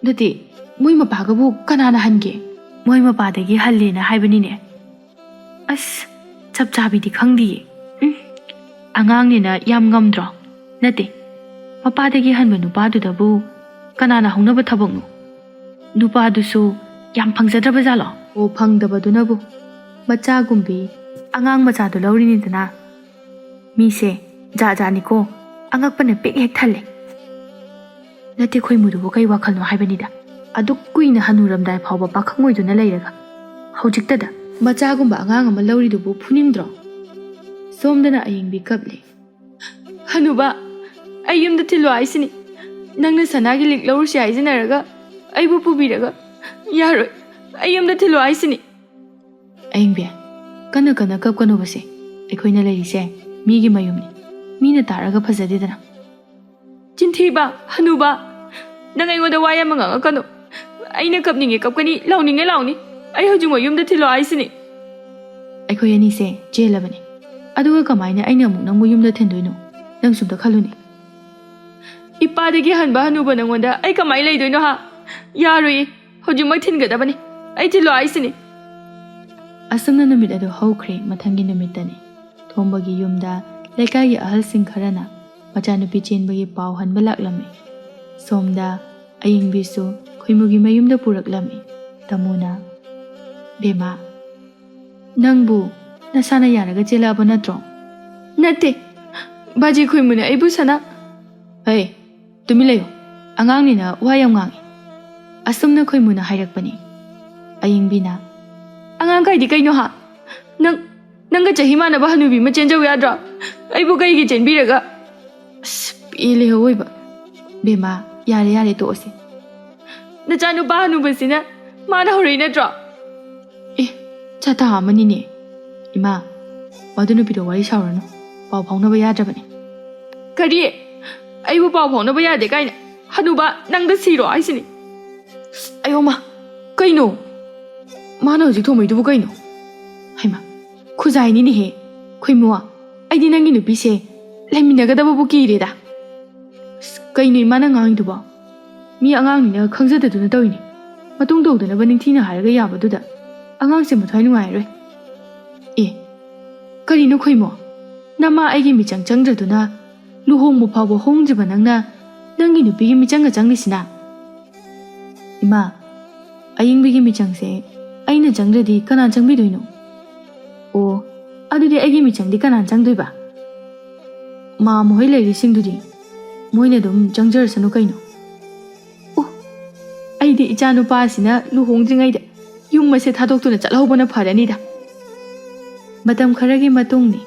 ꯅꯠꯇꯦ, ꯃꯣꯏ ꯃꯄꯥꯒꯕꯨ ꯀꯅꯥꯅ ꯍꯟꯒꯦ? ꯃꯣꯏ ꯃꯄꯥꯗꯒꯤ ꯍꯜꯂꯦꯅ ꯍꯥꯏꯕꯅꯤꯅꯦ꯫ ꯑꯁ, ꯆꯞ ꯆꯥꯕꯤꯗꯤ ꯈꯪꯗꯤꯌꯦ꯫ ꯎꯝ, ꯑꯉꯥꯡꯅꯤꯅ ꯌꯥꯝ ꯉꯝꯗ꯭ꯔꯣ? ꯅꯠꯇꯦ, ꯃꯄꯥꯗꯒꯤ ꯍꯟꯕ ꯅꯨꯄꯥꯗꯨꯗꯕꯨ ꯀꯅꯥꯅ ꯍꯧꯅꯕ ꯊꯕꯛꯅꯣ? ꯅꯨꯄꯥꯗꯨꯁꯨ ꯌꯥꯝ ꯐꯪꯖꯗ꯭ꯔꯕ ꯖꯥꯠꯂꯣ? ꯑꯣ, ꯐꯪꯗꯕꯗꯨꯅꯕꯨ꯫ ꯃꯆꯥꯒꯨꯝꯕꯤ ꯑꯉꯥꯡ ꯃꯆꯥꯗꯨ ꯂꯧꯔꯤꯅꯤꯗꯅ꯫ ꯃꯤꯁꯦ ꯖꯥꯠ ꯖꯥꯠꯅꯤꯀꯣ, ꯑꯉꯛꯄꯅ ꯄꯤꯛ ꯍꯦꯛ ꯊꯜꯂꯦ꯫ ꯅꯠꯇꯦ, ꯈꯣꯏꯃꯨꯗꯨꯕꯨ ꯀꯩ ꯋꯥꯈꯜꯅꯣ ꯍꯥꯏꯕꯅꯤꯗ꯫ ꯑꯗꯨꯛ ꯀꯨꯏꯅ ꯍꯅꯨꯔꯝꯗꯥꯏ ꯐꯥꯎꯕ ꯄꯥꯈꯪ ꯑꯣꯏꯗꯨꯅ ꯂꯩꯔꯒ, ꯍꯧꯖꯤꯛꯇꯗ ꯃꯆꯥꯒꯨꯝꯕ ꯑꯉꯥꯡ ꯑꯃ ꯂꯧꯔꯤꯗꯨꯕꯨ ꯐꯨꯅꯤꯡꯗ꯭ꯔꯣ? ꯁꯣꯝꯗꯅ ꯑꯌꯤꯡꯕꯤ ꯀꯞꯂꯤ꯫ "ꯍꯅꯨꯕ, ꯑꯩ ꯌꯨꯝꯗ ꯊꯤꯜꯂꯣ ꯍꯥꯏꯁꯤꯅꯤ꯫ ꯅꯪꯅ ꯁꯅꯥꯒꯤ ꯂꯤꯛ ꯂꯧꯔꯨꯁꯤ ꯍꯥꯏꯖꯤꯟꯅꯔꯒ ꯑꯩꯕꯨ ꯄꯨꯕꯤꯔꯒ, ꯌꯥꯔꯣꯏ, ꯑꯩ ꯌꯨꯝꯗ ꯊꯤꯜꯂꯣ ꯍꯥꯏꯁꯤꯅꯤ꯫" ꯑꯌꯤꯡꯕꯤ, ꯀꯟꯅ ꯀꯟꯅ ꯀꯞꯀꯅꯨꯕꯁꯦ꯫ ꯑꯩꯈꯣꯏꯅ ꯂꯩꯔꯤꯁꯦ ꯃꯤꯒꯤ ꯃꯌꯨꯝꯅꯤ꯫ ꯃꯤꯅ ꯇꯥꯔꯒ ꯐꯖꯗꯦꯗꯅ꯫ "ꯆꯤꯟꯊꯤꯕ, ꯍꯅꯨꯕ, ꯅꯪ ꯑꯩꯉꯣꯟꯗ ꯋꯥ ꯌꯥꯝꯅ ꯉꯥꯡꯉꯛꯀꯅꯨ꯫ ꯑꯩꯅ ꯀꯞꯅꯤꯡꯉꯦ ꯀꯞꯀꯅꯤ, ꯂꯥꯎꯅꯤꯡꯉꯦ ꯂꯥꯎꯅꯤ꯫ ꯑꯩ ꯍꯧꯖꯤꯛꯃꯛ ꯌꯨꯝꯗ ꯊꯤꯜꯂꯣ ꯍꯥꯏꯁꯤꯅꯤ꯫" ꯑꯩꯈꯣꯏ ꯑꯅꯤꯁꯦ ꯆꯦꯜꯂꯕꯅꯤ꯫ ꯑꯗꯨꯒ ꯀꯃꯥꯏꯅ ꯑꯩꯅ ꯑꯃꯨꯛ ꯅꯪꯕꯨ ꯌꯨꯝꯗ ꯊꯤꯟꯗꯣꯏꯅꯣ? ꯅꯪꯁꯨ ꯑꯝꯇ ꯈꯜꯂꯨꯅꯦ꯫ "ꯏꯄꯥꯗꯒꯤ ꯍꯟꯕ ꯍꯅꯨꯕ ꯅꯪꯉꯣꯟꯗ ꯑꯩ ꯀꯃꯥꯏꯅ ꯂꯩꯗꯣꯏꯅꯣ ꯍꯥ? ꯌꯥꯔꯣꯏꯌꯦ, ꯍꯧꯖꯤꯛꯃꯛ ꯊꯤꯟꯒꯗꯕꯅꯤ꯫ ꯑꯩ ꯊꯤꯜꯂꯣ ꯍꯥꯏꯁꯤꯅꯤ꯫" ꯑꯁꯨꯝꯅ ꯅꯨꯃꯤꯠ ꯑꯗꯨ ꯍꯧꯈ꯭ꯔꯦ꯫ ꯃꯊꯪꯒꯤ ꯅꯨꯃꯤꯠꯇꯅꯤ꯫ ꯊꯣꯝꯕꯒꯤ ꯌꯨꯝꯗ ꯂꯩꯀꯥꯏꯒꯤ ꯑꯍꯜꯁꯤꯡ ꯈꯔꯅ ꯃꯆꯥꯅꯨꯄꯤ ꯆꯦꯟꯕꯒꯤ ꯄꯥꯎ ꯍꯟꯕ ꯂꯥꯛꯂꯝꯃꯤ꯫ ꯁꯣꯝꯗ ꯑꯌꯤꯡꯕꯤꯁꯨ ꯈꯣꯏꯃꯨꯒꯤ ꯃꯌꯨꯝꯗ ꯄꯨꯔꯛꯂꯝꯃꯤ꯫ ꯇꯥꯃꯣꯅ, "ꯕꯦꯝꯃ, ꯅꯪꯕꯨ ꯅꯁꯥꯅ ꯌꯥꯔꯒ ꯆꯦꯜꯂꯛꯑꯕ ꯅꯠꯇ꯭ꯔꯣ?" "ꯅꯠꯇꯦ, ꯕꯥꯖꯤ ꯈꯣꯏꯃꯨꯅ ꯑꯩꯕꯨ ꯁꯅꯥ..." "ꯍꯩ, ꯇꯨꯃꯤꯟ ꯂꯩꯌꯨ꯫ ꯑꯉꯥꯡꯅꯤꯅ ꯋꯥ ꯌꯥꯝ ꯉꯥꯡꯉꯤ꯫" ꯑꯁꯨꯝꯅ ꯈꯣꯏꯃꯨꯅ ꯍꯥꯏꯔꯛꯄꯅꯤ꯫ ꯑꯌꯤꯡꯕꯤꯅ, "ꯑꯉꯥꯡ ꯀꯥꯏꯗꯤ ꯀꯩꯅꯣ ꯍꯥ? ꯅꯪ, ꯅꯪꯒ ꯆꯍꯤ ꯃꯥꯟꯅꯕ ꯍꯅꯨꯕꯤ ꯑꯃ ꯆꯦꯟꯖꯧ ꯌꯥꯗ꯭ꯔꯣ? ꯑꯩꯕꯨ ꯀꯩꯒꯤ ꯆꯦꯟꯕꯤꯔꯒ?" "ꯑꯁ, ꯄꯦꯜꯂꯦ ꯑꯋꯣꯏꯕ꯫ ꯕꯦꯝꯃ, ꯌꯥꯔꯦ, ꯌꯥꯔꯦ, ꯇꯣꯛꯑꯁꯤ꯫" "ꯅꯆꯥꯅꯨꯄꯥ ꯍꯅꯨꯕꯁꯤꯅ ꯃꯥꯅ ꯍꯧꯔꯛꯏ ꯅꯠꯇ꯭ꯔꯣ?" "ꯑꯦ, ꯆꯥꯇꯥ ꯑꯃꯅꯤꯅꯦ꯫ ꯏꯃꯥ, ꯃꯗꯨ ꯅꯨꯄꯤꯗꯣ ꯋꯥꯔꯤ ꯁꯥꯎꯔꯅꯨ꯫ ꯄꯥꯎ ꯐꯥꯎꯅꯕ ꯌꯥꯗ꯭ꯔꯕꯅꯤ꯫" "ꯀꯔꯤ? ꯑꯩꯕꯨ ꯄꯥꯎ ꯐꯥꯎꯅꯕ ꯌꯥꯗꯦ ꯀꯥꯏꯅ? ꯍꯅꯨꯕ, ꯅꯪꯗ ꯁꯤꯔꯣ ꯍꯥꯏꯁꯤꯅꯤ꯫" "ꯑꯌꯣ ꯃꯥ, ꯀꯩꯅꯣ? ꯃꯥꯅ ꯍꯧꯖꯤꯛ ꯊꯣꯝꯃꯛꯏꯗꯨꯕꯨ ꯀꯩꯅꯣ? ꯍꯩꯃꯥ, ꯈꯨꯖꯥꯏꯅꯤꯅꯦꯍꯦ꯫ ꯈꯣꯏꯃꯨ, ꯑꯩꯗꯤ ꯅꯪꯒꯤ ꯅꯨꯄꯤꯁꯦ ꯂꯩꯃꯤꯟꯅꯒꯗꯕꯕꯨ ꯀꯤꯔꯦꯗ꯫ ꯑꯁ, ꯀꯩꯅꯣ ꯏꯃꯥꯅ ꯉꯥꯡꯉꯤꯗꯨꯕꯣ?" ꯃꯤ ꯑꯉꯥꯡꯅꯤꯅ ꯈꯪꯖꯗꯗꯨꯅ ꯇꯧꯔꯤꯅꯤ꯫ ꯃꯇꯨꯡ ꯇꯧꯗꯅꯕ ꯅꯤꯡꯊꯤꯅ ꯍꯥꯏꯔꯒ ꯌꯥꯕꯗꯨꯗ ꯑꯉꯥꯡꯁꯦ ꯃꯊ꯭ꯋꯥꯏ ꯅꯨꯡꯉꯥꯏꯔꯣꯏ꯫ ꯑꯦ, ꯀꯔꯤꯅꯣ ꯈꯣꯏꯃꯣ? ꯅꯃꯥ ꯑꯩꯒꯤ ꯃꯤꯆꯪ ꯆꯪꯗ꯭ꯔꯗꯨꯅ ꯂꯨꯍꯣꯡꯕ ꯐꯥꯎꯕ ꯍꯣꯡꯗ꯭ꯔꯤꯕ ꯅꯪꯅ ꯅꯪꯒꯤ ꯅꯨꯄꯤꯒꯤ ꯃꯤꯆꯪꯒ ꯆꯪꯂꯤꯁꯤꯅ? ꯏꯃꯥ, ꯑꯌꯤꯡꯕꯤꯒꯤ ꯃꯤꯆꯪꯁꯦ ꯑꯩꯅ ꯆꯪꯗ꯭ꯔꯗꯤ ꯀꯅꯥ ꯆꯪꯕꯤꯗꯣꯏꯅꯣ? ꯑꯣ, ꯑꯗꯨꯗꯤ ꯑꯩꯒꯤ ꯃꯤꯆꯪꯗꯤ ꯀꯅꯥ ꯆꯪꯗꯣꯏꯕ? ꯃꯥ ꯃꯈꯣꯏ ꯂꯩꯔꯤꯁꯤꯡꯗꯨꯗꯤ ꯃꯣꯏꯅ ꯑꯗꯨꯝ ꯆꯪꯖꯔꯁꯅꯨ ꯀꯩꯅꯣ꯫ ꯑꯣ, ꯑꯩꯗꯤ ꯏꯆꯥ ꯅꯨꯄꯥꯁꯤꯅ ꯂꯨꯍꯣꯡꯗ꯭ꯔꯤꯉꯩꯗ ꯌꯨꯝ ꯑꯁꯦ ꯊꯥꯗꯣꯛꯇꯨꯅ ꯆꯠꯍꯧꯕꯅ ꯐꯔꯅꯤꯗ꯫ ꯃꯇꯝ ꯈꯔꯒꯤ ꯃꯇꯨꯡꯅꯤ꯫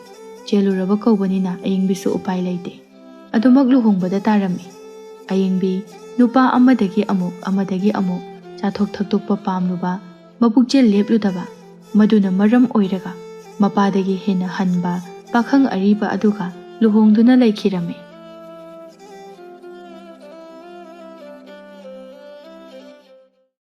ꯆꯦꯜꯂꯨꯔꯕ ꯀꯧꯕꯅꯤꯅ ꯑꯌꯤꯡꯕꯤꯁꯨ ꯎꯄꯥꯏ ꯂꯩꯇꯦ꯫ ꯑꯗꯨꯃꯛ ꯂꯨꯍꯣꯡꯕꯗ ꯇꯥꯔꯝꯃꯤ꯫ ꯑꯌꯤꯡꯕꯤ ꯅꯨꯄꯥ ꯑꯃꯗꯒꯤ ꯑꯃꯨꯛ, ꯑꯃꯗꯒꯤ ꯑꯃꯨꯛ ꯆꯥꯊꯣꯛ ꯊꯛꯇꯣꯛꯄ ꯄꯥꯝꯂꯨꯕ, ꯃꯄꯨꯛꯆꯦꯜ ꯂꯦꯞꯂꯨꯗꯕ, ꯃꯗꯨꯅ ꯃꯔꯝ ꯑꯣꯏꯔꯒ ꯃꯄꯥꯗꯒꯤ ꯍꯦꯟꯅ ꯍꯟꯕ ꯄꯥꯈꯪ ꯑꯔꯤꯕ ꯑꯗꯨꯒ ꯂꯨꯍꯣꯡꯗꯨꯅ ꯂꯩꯈꯤꯔꯝꯃꯤ꯫